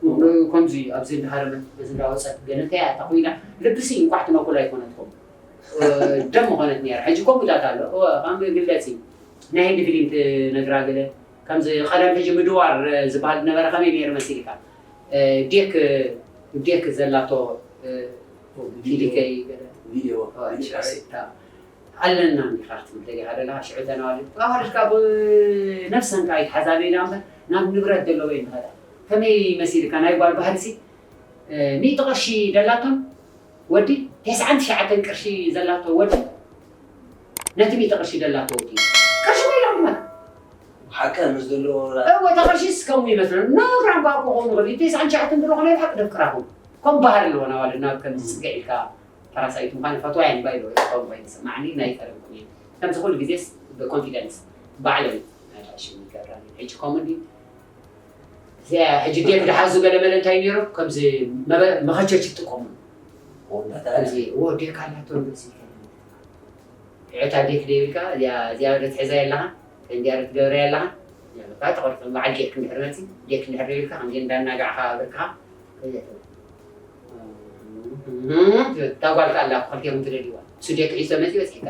እዩ ከምዚ ኣብዚ እንዳሃረመት በዚ እንዳወፀት ገለ እንታይ እያ እታ ኮይና ልብሲ እንቋዕ ትመኩል ኣይኮነትኩም ደም ምኾነት ነይራ ሕጂ ከምኡታት ኣሎ እወ ከም ግለፂ ናይ ህንዲ ፊልም ትነግራ ገለ ከምዚ ቀደም ሕጂ ምድዋር ዝበሃል ዝነበረ ከመይ ነይሩ መሲልካ ዴክ ዴክ ዘላቶ ፊሊከይ ገለ ቪድዮ ኣለና እንዲኻ ክትብል ደሊኻ ደለኻ ሽዑ ተናዋልድ ኣዋልድካ ብነፍሰን ከኣ ይትሓዛበ ኢላ እምበር ናብ ንብረት ዘለዎ ይንኸዳ ከመይ መሲልካ ናይ ጓል ባህልሲ ሚእቲ ቅርሺ ደላቶም ወዲ ተስዓን ትሽዓተን ቅርሺ ዘላቶ ወዲ ነቲ ሚእቲ ቅርሺ ደላቶ ወዲ ቅርሺ ወይላ እምበር ሓቀ ምስ ዘለዎ እወ ተቐርሺስ ከምኡ ይመስለን ነግራም ባኮ ኾኑ ኸ ተስዓን ትሽዓተን ዘሎ ኾነ ሓቅ ደፍቅራኹም ከም ባህል ኣለዎ ናዋልድ ናብ ከምዚ ጽግዕ ኢልካ ፓራሳይት ምዃን ፈትዋ እየ ንባይ ዶ ይኸውን ወይ ዝስማዕኒ ናይ ቀረብኩም እየ ከምዚ ኩሉ ግዜስ ብኮንፊደንስ ባዕለይ ናይ ፋሽን ይገብራ ሕጂ ኮመዲ እዚኣ ሕጂ ዴክ ድሓዙ ገለ መለ እንታይ ነይሩ ከምዚ መኸቸች ይጥቀሙ ከምዚ ወ ዴክ ኣላቶ ሲ ዕታ ዴክ ደይብልካ እዚኣ ዶ ትሕዛ የለኻ እንዲያ ዶ ትገብረ የለኻ ተቆርጥ በዓል ዴክ እንድሕር መፂ ዴክ እንድሕር ደይብልካ ከምዚ እንዳናጋዕካ ብርክኻ እታ ጓል ከኣ ኣላ ክልቴኹም ትደልይዋ። እሱ ዴክ ሒዙ ተመጺኡ በጺሕካ።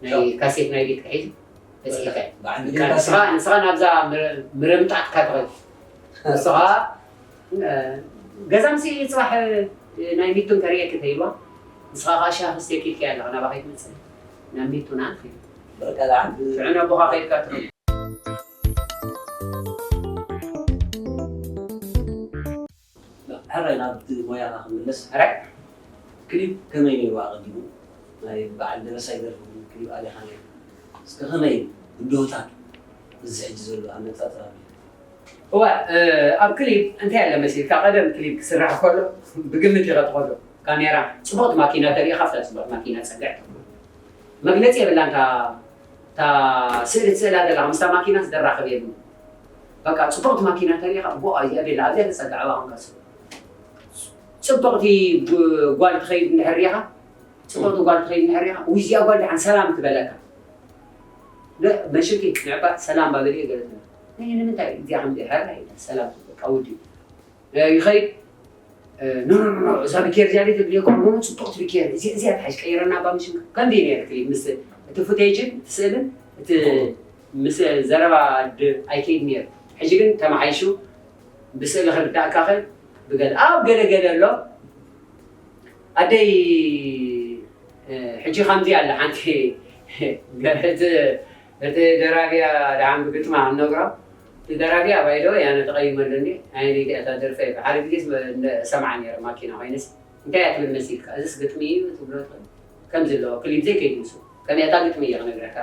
ናይ ካሴት ናይ ቤት ክሒዙ በጺሕካ። ንስኻ ናብዛ ምርምጣጥካ ትኸይድ። ንስኻ ገዛ ምስ ጽባሕ ናይ ሚቱን ከርእየኪ ተይልዋ። ንስኻ ከኣ ሻሂ ክስቴኪ ኢልካያ ኣለኻ ናባኻ ኣይትመጽእን። ናብ ሚቱና ትኸይድ። ሽዑ ነቦኻ ከይድካ ትረኽቦ። ሕራይ ናብቲ ሞያኻ ክምለስ ሕራይ ክሊፕ ከመይ ነይሩ ኣቐዲሙ ናይ በዓል ደበሳይ ደርፊ ክሊፕ ኣሊኻ ነይሩ እስከ ከመይ ብድሆታት እዚ ሕጂ ዘሎ ኣነጻጽራ እዋ ኣብ ክሊፕ እንታይ ኣለ መሲልካ ቀደም ክሊፕ ክስራሕ ከሎ ብግምት ኢኻ ትኸዶ ካሜራ ጽቡቕቲ ማኪና ተሪኢኻ ኣብታ ጽቡቕቲ ማኪና ጸግዕ መግለጺ የብላን እታ ስእሊ ትስእላ ዘለኻ ምስታ ማኪና ዝደራኸብ የብሉ በቃ ፅቡቕቲ ማኪና እንተሪኢኻ ቦ እዚኣ ቤላ ኣብዚኣ ተፀግዐ ባኹም ካስ ፅብቕቲ ጓል ትኸይድ እንድሕር ሪኢኻ ፅብቕቲ ጓል ትኸይድ እንድሕር ሪኢኻ ውይ እዚኣ ጓል ደሓን ሰላም ትበለካ መሽኪ ንዕባ ሰላም ባበል እየ ገለትና ንምንታይ እዚኣ ከምዚ ሕራ ሰላም በቃ ውዲ ይኸይድ ኖ ኖ ኖ እዛ ብኬር እዚኣ ደይ ተድልየኩም ኖ ጽቡቕቲ ብኬር እዚ እዚኣ ትሓሽ ቀይረና ባ ምሽን ከምዚ ነይረ ክሊፕ ምስ እቲ ፉቴጅን እቲ ስእልን እቲ ምስ ዘረባ ኣይከይድ ነይሩ ሕጂ ግን ተመሓይሹ ብስእሊ ክርዳእካ ኸ ብገለ ኣብ ገለ ገለ ኣሎ ኣደይ ሕጂ ከምዚ ኣለ ሓንቲ እቲ ደራፊያ ደሓን ብግጥማ ክንነግሮ እቲ ደራፊያ ባይዶ ያነ ተቐይመሉ እንዲ ኣይ ሪድ እታ ደርፈ ሓደ ግዜ ሰምዓ ነይረ ማኪና ኮይነስ እንታይ እያ ትብል መሲልካ እዚስ ግጥሚ እዩ ትብሎ ትኽእል ከምዚ ኣለዎ ክሊፕ ዘይከይዱ ንሱ ከመይ እታ ግጥሚ እየ ክነግረካ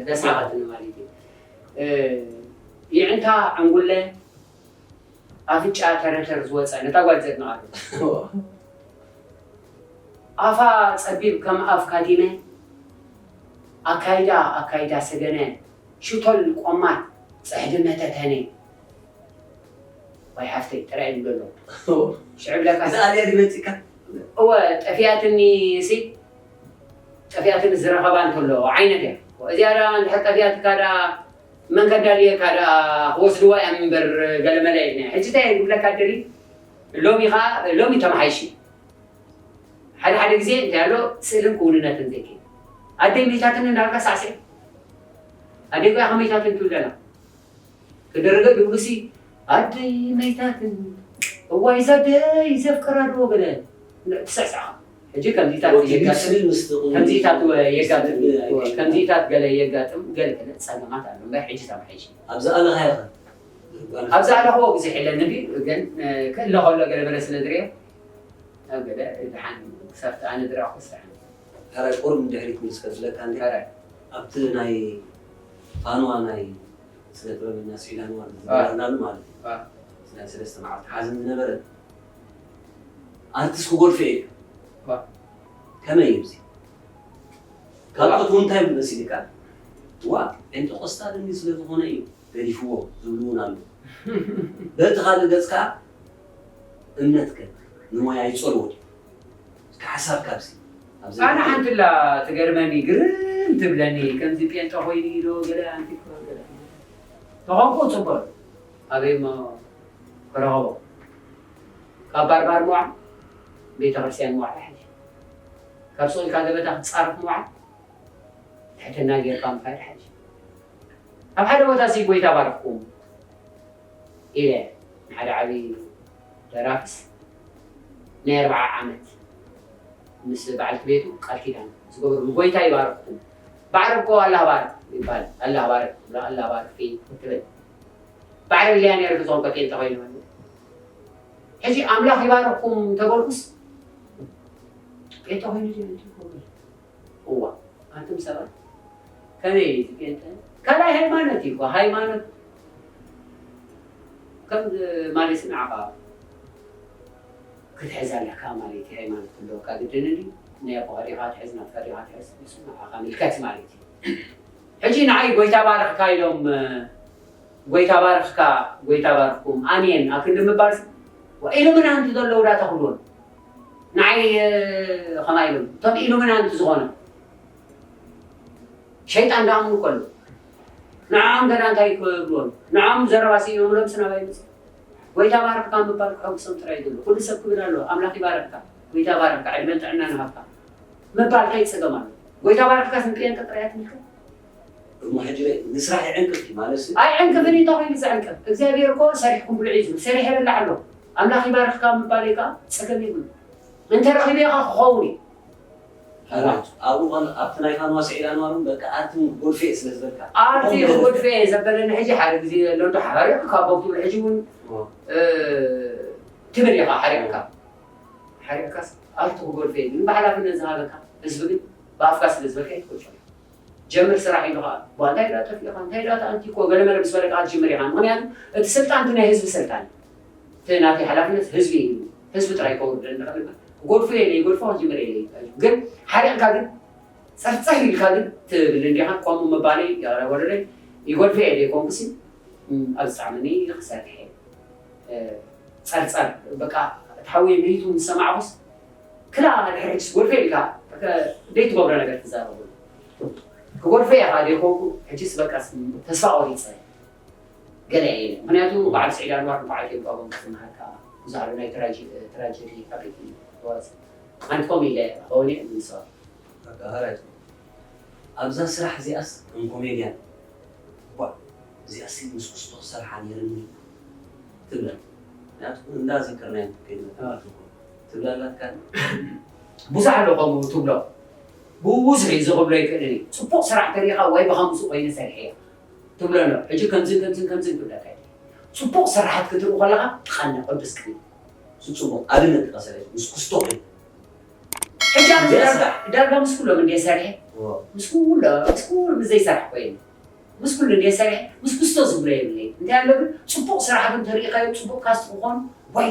ደስሓቐትኒ ማለት እዩ ይዕንታ ዕንጉለ ኣፍንጫ ተረተር ዝወፀ ነታ ጓል ዘድንቓሉ ኣፋ ፀቢብ ከም ኣፍ ካቲመ ኣካይዳ ኣካይዳ ሰገነ ሽቶል ቆማት ፅሕዲ መተተነ ወይ ሓፍተይ ጥራይ እዩ ዘሎ። ሽዑ ብለካ እዛ ኣልያ ድመፂካ እወ ጠፊኣትኒ ሲ ጠፊኣትኒ ዝረኸባ እንተሎ ዓይነት እያ። እዚኣ ደኣ እንድሕር ጠፊኣትካ ደኣ መን ከዳልየካ ደኣ ክወስድዋ እዮም እምበር ገለመለ እዩ። ሕጂ እንታይ እየ ዝብለካ ደሊ ሎሚ ኸዓ ሎሚ ተመሓይሽ እዩ። ሓደ ሓደ ግዜ እንታይ ኣሎ ስእልን ክውንነትን ዘይከይድ ኣደይ መይታትኒ እንዳልካ ሳዕስዕ ኣደይ ቆያ ከመይታትን ትብለና ክደረገ ድብሉሲ ኣደይ መይታትን እዋይ ዛደይ ዘፍቀራ ድዎ ገለ ትስዕስዓ ሕጂ ከምዚታት የጋጥም ከምዚታት የጋጥም ከምዚታት ገለ የጋጥም ገለ ገለ ፀገማት ኣሎ እምበር ሕጂ ተመሓይሽ ኣብዛ ኣለኻ ኢኻ ኣብዛ ኣለኽዎ ብዙሕ የለን እንዲ ግን ክእለ ከሎ ገለ መለ ስለ ዝርኦ ኣብ ገለ ድሓን ክሳብቲ ኣነ ዝረኣኹ ስራሕ ሕራይ ቁሩብ ንድሕሪት ምስ ከፍለካ እንዲ ሕራይ ኣብቲ ናይ ፋንዋ ናይ ስነ ጥበበኛ ስዒድ ኣንዋር ዝበለናሉ ማለት እዩ ናይ ሰለስተ መዓልቲ ሓዘን ዝነበረ ኣርቲስት ክጎድፈ እዩ ከመይ እዩ እዚ ካልኦት እውን እንታይ ይብል መሲልካ ዋ ጴንጠቆስጣል እንዲ ስለ ዝኾነ እዩ ገዲፍዎ ዝብሉ እውን ኣለዉ በቲ ካልእ ገጽ ከዓ እምነትከ ንሞያ ይጸልዎ ድዩ እስከ ሓሳብ ካብዚ ኣብዚ ኣነ ሓንትላ ትገርመኒ ግርም ትብለኒ ከምዚ ጴንጠ ኮይኑ ኢሎ ገለ ኣንቲ ገለ ተኾንኩ ጽቡቅ ኣበይ እሞ ክረኸቦ ካብ ባርባር ምዋዕ ቤተክርስትያን ምዋዕ ይሓይሽ ካብ ስቕ ኢልካ ገበታ ክትጻረፍ ምዋዕ ትሕትና ጌርካ ምኻድ ይሓይሽ ኣብ ሓደ ቦታ ሲ ጎይታ ባረኽኩም ኢለ ንሓደ ዓብዪ ደራፍስ ናይ ኣርብዓ ዓመት ምስ በዓልቲ ቤቱ ቃል ኪዳን ዝገበሩ ንጎይታ ይባርኽኩም። ባዕረብ እኮ ኣላህ ባርክ ይባል ኣላህ ባርክ ትብሎ ኣላህ ባርክ ፊ ትብል ባዕረብ ኢለያ ነይረ ክዝኾን ከፊል እንተኾይኑ ሕጂ ኣምላኽ ይባርኽኩም ተበልኩስ ጴንጠ ኮይኑ ድዩ እንቲ ይኮኑ እዋ ኣንቱም ሰባት ከመይ እዩ እቲ ጴንጠ ካልኣይ ሃይማኖት እዩ እኮ ሃይማኖት ከም ማለት ንዓኻ ክትሕዝ ኣለካ ማለት እዩ ሃይማኖት ክህልወካ ግድን እንዲ ናይ ኣቦኻ ዲኻ ትሕዝ ናትካ ዲኻ ትሕዝ ንሱ ንዓኻ ምልከት ማለት እዩ ሕጂ ንዓይ ጎይታ ባርኽካ ኢሎም ጎይታ ባርኽካ ጎይታ ባርኽኩም ኣሜን ኣብ ክንዲ ምባል ኢሉምናንቲ ዘለዉ ዳ ተኽብሩን ንዓይ ኸማ ኢሎም እቶም ኢሉምናንቲ ዝኾነ ሸይጣን ዳኣምኑ ከሎ ንዓም ገና እንታይ ክብልዎም ንዓም ዘረባ ስኢኖምሎም ስናባይ ምፅ ጎይታ ባርኽካ ምባል ክሐጉሶም ጥራይ ዘሎ ኩሉ ሰብ ክብል ኣሎ ኣምላኽ ይባረኽካ ጎይታ ባረኽካ ዕድመን ጥዕናን ሃብካ ምባል እንታይ ፀገም ኣሎ ጎይታ ባረኽካ ስንቅየን ጥራይ ኣትምልከት እሞ ሕጂ ርእ ንስራሕ ይዕንቅፍ እዩ ማለት እዩ። ኣይዕንቅፍን እዩ እንታይ ኮይኑ ዘዕንቅፍ እግዚኣብሔር እኮ ሰሪሕኩም ብልዑ እዩ ዝብል ሰሪሐ ይበላዕ ኣሎ ኣምላኽ ይባርኽካ ምባል እዩ ከዓ ፀገም የብሉ እንተረኺበ ኢኻ ክኸውን እዩ ኣብኡ ኣብቲ ናይ ፋንዋ ስዒድ ኣንዋር እውን በቃ ኣርትን ጎልፌ ስለ ዝበልካ ኣርቲ ክጎድፈ እየ ዘበለኒ ሕጂ ሓደ ግዜ ኣሎ እንዶ ሓሪቕካ ካብ ትብል ሕጂ እውን ትብል ኢኻ ሓሪቕካ ሓሪቕካስ ኣርቲ ክጎድፈ እየ ግን ብሓላፍነት ዝሃበካ ህዝቢ ግን ብኣፍካ ስለ ዝበልካ ይትቆጨ ጀምር ስራሕ ኢሉ ከዓ ቧ እንታይ ዳ ጠፊእኻ እንታይ ዳ ተኣንቲኮ ገለመለ ምስ በለ ከዓ ትጅምር ኢኻ ምክንያቱ እቲ ስልጣን እቲ ናይ ህዝቢ ስልጣን እቲ ናተይ ሓላፍነት ህዝቢ እዩ ህዝቢ ጥራይ ከውርደ ንኽእል ክጎድፎ የለ ይጎድፎ ክጅምር የለ ግን ሓሪቕካ ግን ጸፍጸፍ ኢልካ ግን ትብል እንዲኻ ከምኡ ምባለይ ወለደይ ይጎድፎ የለ ይኮንኩሲ ኣብ ዝጣዕመኒ ክሰርሕ እየ ጸርጸር በቃ እቲ ሓወይ መይቱ ምስ ሰማዕኩስ ክላ ድሕሪ ሕጅስ ጎድፈ ኢልካ ደይ ትገብሮ ነገር ትዛረቡ ክጎድፈ እየ ካ ደይኮንኩ ሕጅስ በቃ ተስፋ ቆሪፀ ገለ እየ ምክንያቱ በዓል ስዒድ ኣንዋር ንባዓል ቴምቋቦም ክትምሃር ከዓ ብዙሓሉ ናይ ትራጀዲ ካብ ቤት ወፅ ኣንትኮም ኢለ ኸውን እየ ንሰባት ኣብዛ ስራሕ እዚኣስ ከም ኮሜድያን ኳ እዚኣስ ምስ ክስቶ ክሰርሓ ነይርኒ ትብለን ምክንያቱ እንዳ ዘከርናዮ ከይድመጣ ትብላ ኣላትካ ብዙሕ ኣሎ ከምኡ ትብሎ ብብዙሕ እዩ ዝኽብሎ ይክእልን እዩ ፅቡቅ ስራሕ ተሪኢኻ ወይ ብኸምዚ ኮይኑ ሰሪሐ እየ ትብሎ ኣሎ ሕጂ ከምዝን ከምዝን ከምዝን ትብለካ እዩ ፅቡቅ ስራሓት ክትርኢ ከለኻ ትቐነ ቅዱስ ቅኒ ስፅቡቅ ኣብነት ተቐሰለ ምስ ክስቶ ኮይኑ ሕጂ ኣነ ዳርጋ ምስ ኩሎም እንደ ሰርሐ ምስ ኩሎ ምስ ኩሉ ምስ ዘይሰርሕ ኮይኑ ምስ ኩሉ እንደ ሰርሐ ምስ ክስቶ ዝብሎ የብለይ እንታይ ኣሎ ግን ፅቡቅ ስራሕ ግን ተሪኢኻዮ ፅቡቅ ካስት ክኾኑ ወይ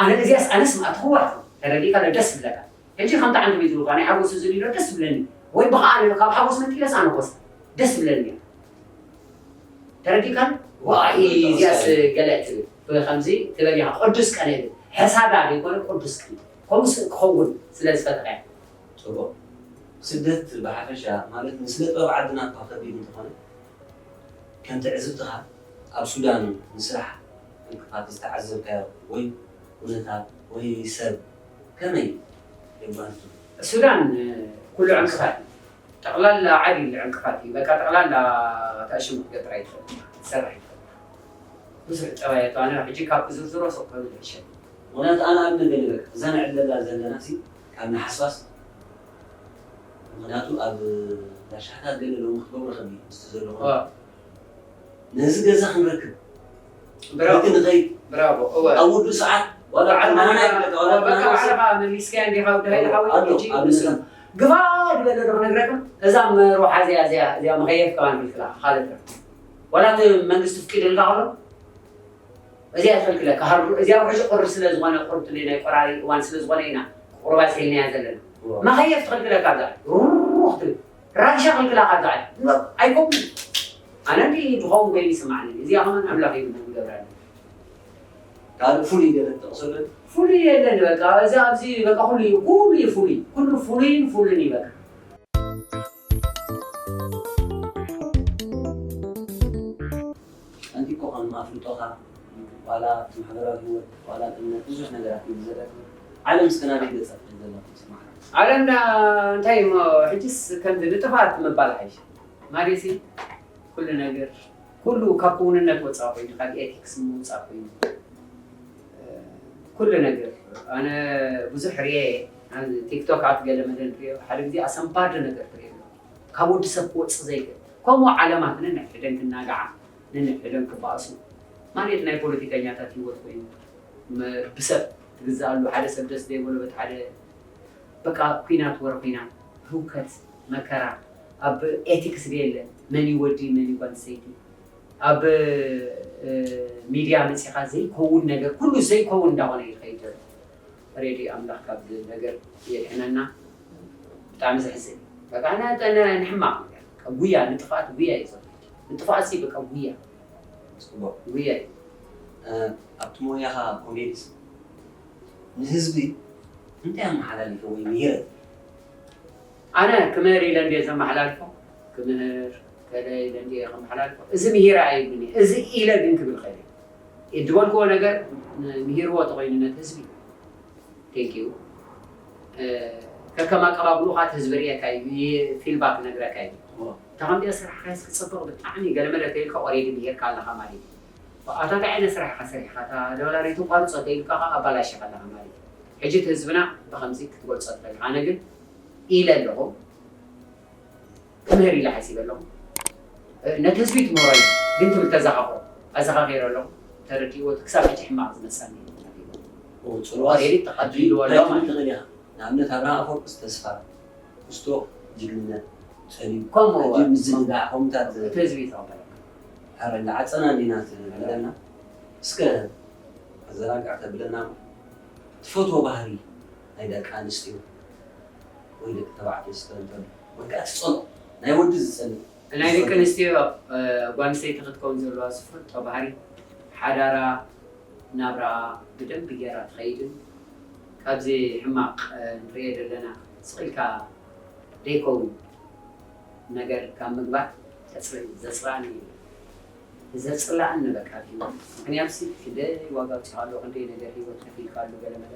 ኣነ እዚያስ ኣነስ ማእትኽዋ ተረዲእካ ደስ ዝብለካ ሕጂ ከምቲ ዓንዲ ቤት ዝብልካ ናይ ሓጎስ ዝብል ኢሎ ደስ ዝብለኒ ወይ ብኸዓ ካብ ሓጎስ መንጢለስ ኣነ ኮስ ደስ ዝብለኒ እያ ተረዲእካ ዋይ እዚያስ ገለ ትብል ብኸምዚ ትበል ኢኻ ቅዱስ ቀን የብል። ሕሳዳ ዘይኮነ ቅዱስ ቀን። ከምኡ ስ-፣ ክኸውን ስለ ዝፈተኻ እያ። ጽቡቕ። ስደት ብሓፈሻ ማለት ንስነ ጥበብ ዓድና እኳ ከቢድ እንተኾነ፣ ከም ትዕዝብትኻ ኣብ ሱዳን ንስራሕ ዕንቅፋት ዝተዓዘብካዮ ወይ ኩነታት ወይ ሰብ ከመይ የጓንፍ? ሱዳን ኩሉ ዕንቅፋት እዩ። ጠቕላላ ዓዲ ዕንቅፋት እዩ። በቃ ጠቕላላ ተኣሽሙ ክትገብር ኣይትኽእል። ትሰርሕ ኣይትኽእል። ብዙሕ ጠባያቱ ኣነ ሕጂ ካብ ክዝርዝሮ ሱቕ ክብል ይሕሸኒ። ምክንያቱ ኣነ ኣብ ነገር በቃ እዛ ንዕለላ ዘለና ሲ ካብ ንሓስባስ ምክንያቱ ኣብ ዳሻታት ገለ ሎሚ ክገብሮ ከቢ ምስቲ ዘሎ ዋ፣ ነዚ ገዛ ክንረክብ ብራቮ፣ ነቲ ንኸይድ ብራቮ። እወ። ኣብ ውዱእ ሰዓት ዋላ ባዕልኻ ናህና ኢኻ፣ ይበቃ ዋላ በቃ ናህና ባዕልኻ መሊስካያ እንዲኻ ወዲ ሃይለ ሓወይ፣ ኣሎ ሕጂ ኣብ ንሱ ምሳን ግፋ ዝበለ ዶ ክነግረካ? እዛ መርዋሓ እዚኣ፣ እዚኣ፣ እዚኣ መኸየፍ ከማን ክልክላ፣ ካልእ ትረፍ። ዋላ እቲ መንግስቲ ፍቂድልካ ከሎ፣ እዚኣ ትኽልክለካ። ሃሩ-፣ እዚኣ ውሕጅ ቁሪ ስለ ዝኾነ፣ ቁሪ ትልይ ናይ ቆራሪ እዋን ስለ ዝኾነ ኢና ቁሩብ ኣስሒልናያ ዘለና። መኸየፍ ትኽልክለካ ኣብዛ ዓዲ። ሩሩሩ ክትብል። ራሻ ክልክላ ካብዛ ዓዲ። ኣይኮምን። ኣነ እንዲ ዝኸውን ኮይኑ ይስማዓኒ። እዚኣ ከማን ኣምላኽ እዩ ዝገብራለይ። ካልእ ፍሉይ ገለ ትጠቕሰሉ? ፍሉይ የለን በቃ። እዚ ኣብዚ በቃ ኩሉ እዩ፣ ኩሉ እዩ ፍሉይ። ኩሉ ፍሉይን ፍሉይን እዩ በቃ። ቀንዲ እኮ ከም ኣፍልጦኻ ዋላ ኣብቲ ማሕበራዊ ህይወት ዋላ ኣብ እምነት ብዙሕ ነገራት እዩ ዝዘለካ። ዓለም እስከ ናበይ ገጻ ትኸይድ ዘላ ትስማዓካ? ዓለምና እንታይ እሞ ሕጅስ ከምዚ ንጥፍኣት ምባል ሓይሽ ማለት ኩሉ ነገር ኩሉ ካብ ክውንነት ወፃእ ኮይኑ ካብ ኤቲክስ ምውፃእ ኮይኑ ኩሉ ነገር ኣነ ብዙሕ ርየ ቲክቶክ ኣት ገለ መለ ንሪኦ ሓደ ግዜ ኣሰንባዲ ነገር ትሪኦ ካብ ወዲ ሰብ ክወፅእ ዘይክእል ከምኡ ዓለማት ነንሕደን ክናጋዓ ነንሕደን ክበኣሱ ማለት ናይ ፖለቲከኛታት ህይወት ኮይኑ ብሰብ ትግዛኣሉ ሓደ ሰብ ደስ ዘይበሎ በቲ ሓደ በቃ ኩናት ወረ ኩናት ህውከት መከራ ኣብ ኤቲክስ የለ መን እዩ ወዲ መን እዩ ጓል ሰይቲ ኣብ ሚድያ መፂኻ ዘይከውን ነገር ኩሉ ዘይከውን እንዳኾነ እዩ ዝኸይድ ዘሎ። ሬዲ ኣምላኽ ካብ ነገር የድሕነና። ብጣዕሚ ዘሕዝን በቃ ንሕማቕ ነገር ጉያ ንጥፍኣት ጉያ እዩ ዘሎ። ንጥፍኣት ሲ በቃ ጉያ ጽቡቕ ጉያ እዩ። ኣብቲ ሞያኻ ኮሜዲስ ንህዝቢ እንታይ ኣመሓላሊፈ ወይ ምሂረ? ኣነ ክምህር ኢለ እንድየ ዘመሓላልፎ ክምህር ከለ ኢለ እንድየ ከመሓላልፎ እዚ ምሂረ ኣይብልኒ እዚ ኢለ ግን ክብል ኸእል ዝበልክዎ ነገር ምሂርዎ ተኾይኑ ነቲ ህዝቢ ቴንኪዩ ከከም ኣቀባብሉኻ እቲ ህዝቢ ርእየካ እዩ ፊልባክ ነግረካ እዩ ተቐምጢ ስራሕካ ክፅብቕ ብጣዕሚ ገለመለ ተይልካ ኦሬዲ ምሂርካ ኣለኻ ማለት እዩ ኣታ እንታይ ዓይነት ስራሕ ኢኻ ሰሪሕካ እታ ዶላር ኣይትቋርፆ ተይልካ ከዓ ኣባላሽኻ ኣለኻ ማለት እዩ ሕጂ እቲ ህዝብና ብኸምዚ ክትገልፆ ትኽእል ኣነ ግን ኢለ ኣለኹ ክምህር ኢለ ሓሲበ ኣለኹ ነቲ ህዝቢ ትምህሮ እዩ ግን ትብል ተዘኻኽሮ ኣዘኻኺረ ኣለኹ ተረዲእዎ ክሳብ ሕጂ ሕማቕ ዝመፀኒ ፅልዋት ኦሬዲ ተቐቢልዎ ኣሎ ማለት እዩ ትኽእል ኢኻ ንኣብነት ኣብርሃ ኣፈወርቅስ ተስፋ ክስቶ ጅግንነት ጸሊም ከምኡ ሕጂ ምዝንጋዕ ከምኡታት እቲ ህዝቢ ይተቐበለካ ኣረ እንዳዓጸና እንዲና ትብለና እስከ ኣዘናግዕ ተብለና ትፈትዎ ባህሪ ናይ ደቂ ኣንስትዮ ወይ ደቂ ተባዕትዮ እስከ እንተሎ ወይ ከዓ ትጸልኦ ናይ ወዲ ዝጸልእ ናይ ደቂ ኣንስትዮ ጓል ኣንስተይቲ ክትከውን ዘለዋ ዝፈቶ ባህሪ ሓዳራ ናብራኣ ብደንቢ ጌራ ትኸይድን ካብዚ ሕማቕ ንሪኦ ዘለና ስቕ ኢልካ ዘይከውን ነገር ካብ ምግባር ዘፅላእኒ እዩ ዘፅላእኒ በቃ ኣብ ህይወት ምክንያቱ ሲ ክንደይ ዋጋ ኣውፂእካ ኣሎ ክንደይ ነገር ህይወት ከፊልካ ኣሎ ገለ መለ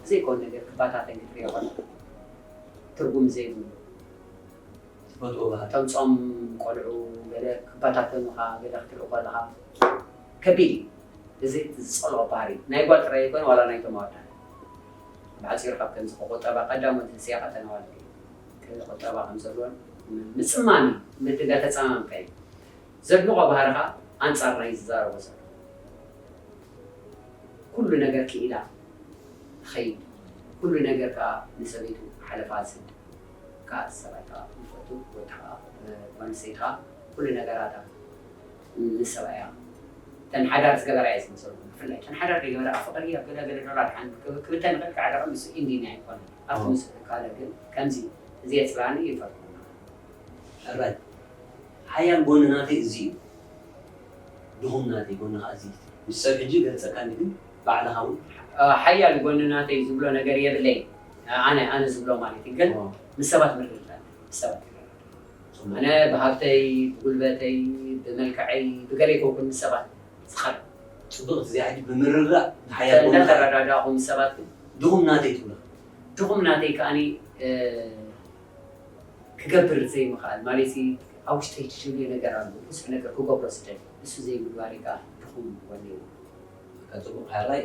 ዘይኮን ነገር ክባታተን ክትሪኦ ከለካ ትርጉም ዘይብሉ ትፈትዎ ባህሪ ተምፆም ቆልዑ ገለ ክባታተኑኻ ገለ ክትርኢ ከለኻ ከቢድ እዩ እዚ ዝፀልኦ ባህሪ ናይ ጓል ጥራይ ኣይኮነ ዋላ ናይ ተማወዳት ብሓፂሩ ካብ ከምዚ ቁጠባ ቀዳሞት ህስያኻ ተናዋልድ ቁጠባ ከም ዘለዎን ምፅማም እዩ ምድጋ ተፀማምካ እዩ ዘድንቆ ባህርኻ ኣንፃር ናይ ዝዛረቦ ዘሎ ኩሉ ነገር ክኢላ ትኸይድ ኩሉ ነገር ከዓ ንሰበይቱ ሓለፋ ዝህብ ከዓ ሰብኣይ ከዓ ይፈቱ ወይ ከዓ ጓንሰይ ከዓ ኩሉ ነገራታ ንሰብኣያ ተን ሓዳር ዝገበራ እየ ዝመሰልኩም ብፍላይ ተን ሓዳር ዘይገበራ ፍቅሪ ኣብ ገለ ገለ ዶላር ሓንቲ ክብተን ይኽእል ከዓ ደቐ ምስ ኢንዲና ኣይኮነ ኣብቲ ምስ ካልእ ግን ከምዚ እዚ የፅላኒ ይፈርኩና ሕራይ ሓያል ጎኒ ናተይ እዚ እዩ ድኹም ናተይ ጎኒ ከዓ እዚ እዩ ምስ ሰብ ሕጂ ገልጸካኒ ግን ባዕልኻ እውን ሓያል ጎኒ ናተይ ዝብሎ ነገር የብለይ። ኣነ ኣነ ዝብሎ ማለት እዩ። ግን ምስ ሰባት ምርድዳእ፣ ምስ ሰባት ኣነ ብሃብተይ፣ ብጉልበተይ፣ ብመልክዐይ፣ ብገለ ይከውን ምስ ሰባት ዝኸር ጽቡቕ። እዚ ሕጂ ብምርዳእ ሓያል ጎንካ እንዳተረዳዳኹ ምስ ሰባት ግን ድኹም ናተይ ትብሎ። ድኹም ናተይ ከዓኒ ክገብር ዘይምኽኣል ማለት ኣብ ውሽጠይ ትሽልዮ ነገር ኣሎ። ብዙሕ ነገር ክገብሮ ስደል እሱ ዘይምግባር ከዓ ድኹም ወኒ ጽቡቕ። ሕራይ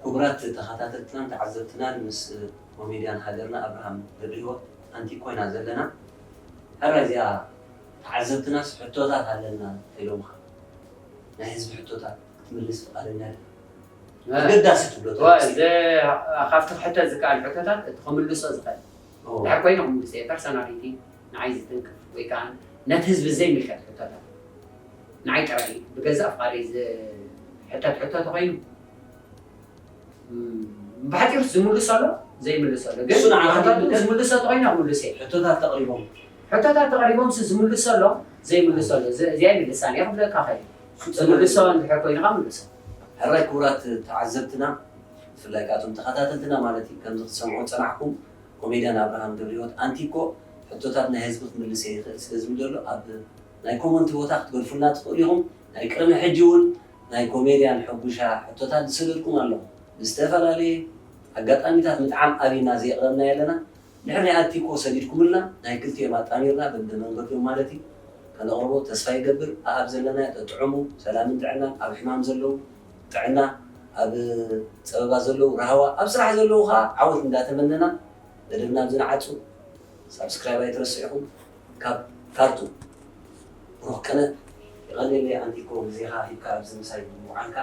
ክቡራት ተኸታተልትናን ተዓዘብትናን ምስ ኮሜድያን ሃገርና ኣብርሃም ገብረህይወት ኣንቲ ኮይና ዘለና። ሕራይ እዚኣ ተዓዘብትናስ ሕቶታት ኣለና ኢሎምኻ ናይ ህዝቢ ሕቶታት ክትምልስ ፍቓደኛ ዲኻ? ኣገዳሲ ትብሎ ካብቲ ክሕተት ዝከኣል ሕቶታት እቲ ክምልሶ ዝኽእል ድሕር ኮይኑ ክምልሶ እየ። ፐርሶናሊቲ ንዓይ ዝትንክፍ ወይ ከዓ ነቲ ህዝቢ ዘይምልከት ሕቶታት ንዓይ ጥራይ ብገዛእ ፍቓደይ ዝሕተት ሕቶ ተኮይኑ ብሓፂሩ ዝምልሶ ኣሎ ዘይምልሶ ኣሎ። ግን ዝምልሶ ተኮይኑ ክምልሶ እየ። ሕቶታት ተቕሪቦም ሕቶታት ተቕሪቦም ዝምልሶ ኣሎ ዘይምልሶ ኣሎ። እዚኣ ይምልሳ እየ ክብለካ ኸእል። ዝምልሶ እንድሕር ኮይንካ ምልሶ። ሕራይ ክቡራት ተዓዘብትና ብፍላይ ከኣቶም ተኸታተልትና ማለት እዩ ከምዚ ክትሰምዑ ዝፀናሕኩም ኮሜድያን ኣብርሃም ገብረህይወት ኣንቲኮ ሕቶታት ናይ ህዝቢ ክምልስ ይኽእል ስለ ዝብል ዘሎ ኣብ ናይ ኮመንት ቦታ ክትገድፉልና ትኽእሉ ኢኹም። ናይ ቅድሚ ሕጂ እውን ናይ ኮሜድያን ሕጉሻ ሕቶታት ዝሰደድኩም ኣለኹ ብዝተፈላለየ ኣጋጣሚታት ምጥዓም ኣብና ዘየቕረብና የለና። ድሕሪ ናይ ኣንቲኮ ሰዲድኩምልና ናይ ክልቲኦም ኣጣሚርና በብመንገዶም ማለት እዩ ከነቕርቦ ተስፋ ይገብር። ኣኣብ ዘለናዮ ጠጥዕሙ ሰላምን ጥዕናን ኣብ ሕማም ዘለዉ ጥዕና ኣብ ፀበባ ዘለዉ ራህዋ ኣብ ስራሕ ዘለዉ ከዓ ዓወት እንዳተመነና መደብና ኣብዚ ንዓፁ። ሳብስክራይብ ኣይትረስዑ ኢኹም። ካብ ካርቱም ብሩኽ ቅነ። የቐንየለይ ኣንቲኮ ግዜኻ ሂብካ ኣብዚ ምሳይ ብምውዓልካ።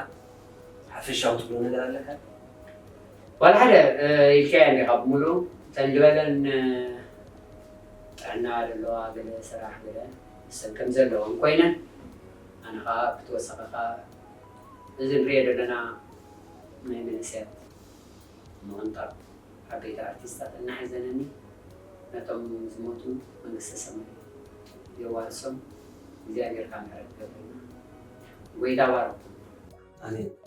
ሓፈሻዊ ትብሎ ነገር ኣለካ? ዋላ ሓደ ኢልካያ እንዲኻ ብምሉኡ እተን ዝበለን ጥዕና ዘለዋ ገለ ስራሕ ገለ ሰብ ከም ዘለዎም ኮይነን ኣነ ከዓ ብተወሳኺ ከዓ እዚ ንሪኦ ዘለና ናይ መንእሰያት ምቕንጣብ ዓበይቲ ኣርቲስታት እናሕዘነኒ ነቶም ዝሞቱ መንግስተ ሰማይ የዋርሶም እግዚኣብሔር ካብ ምሕረት ይገብረልና ጎይታ ባርኩም። ኣሜን።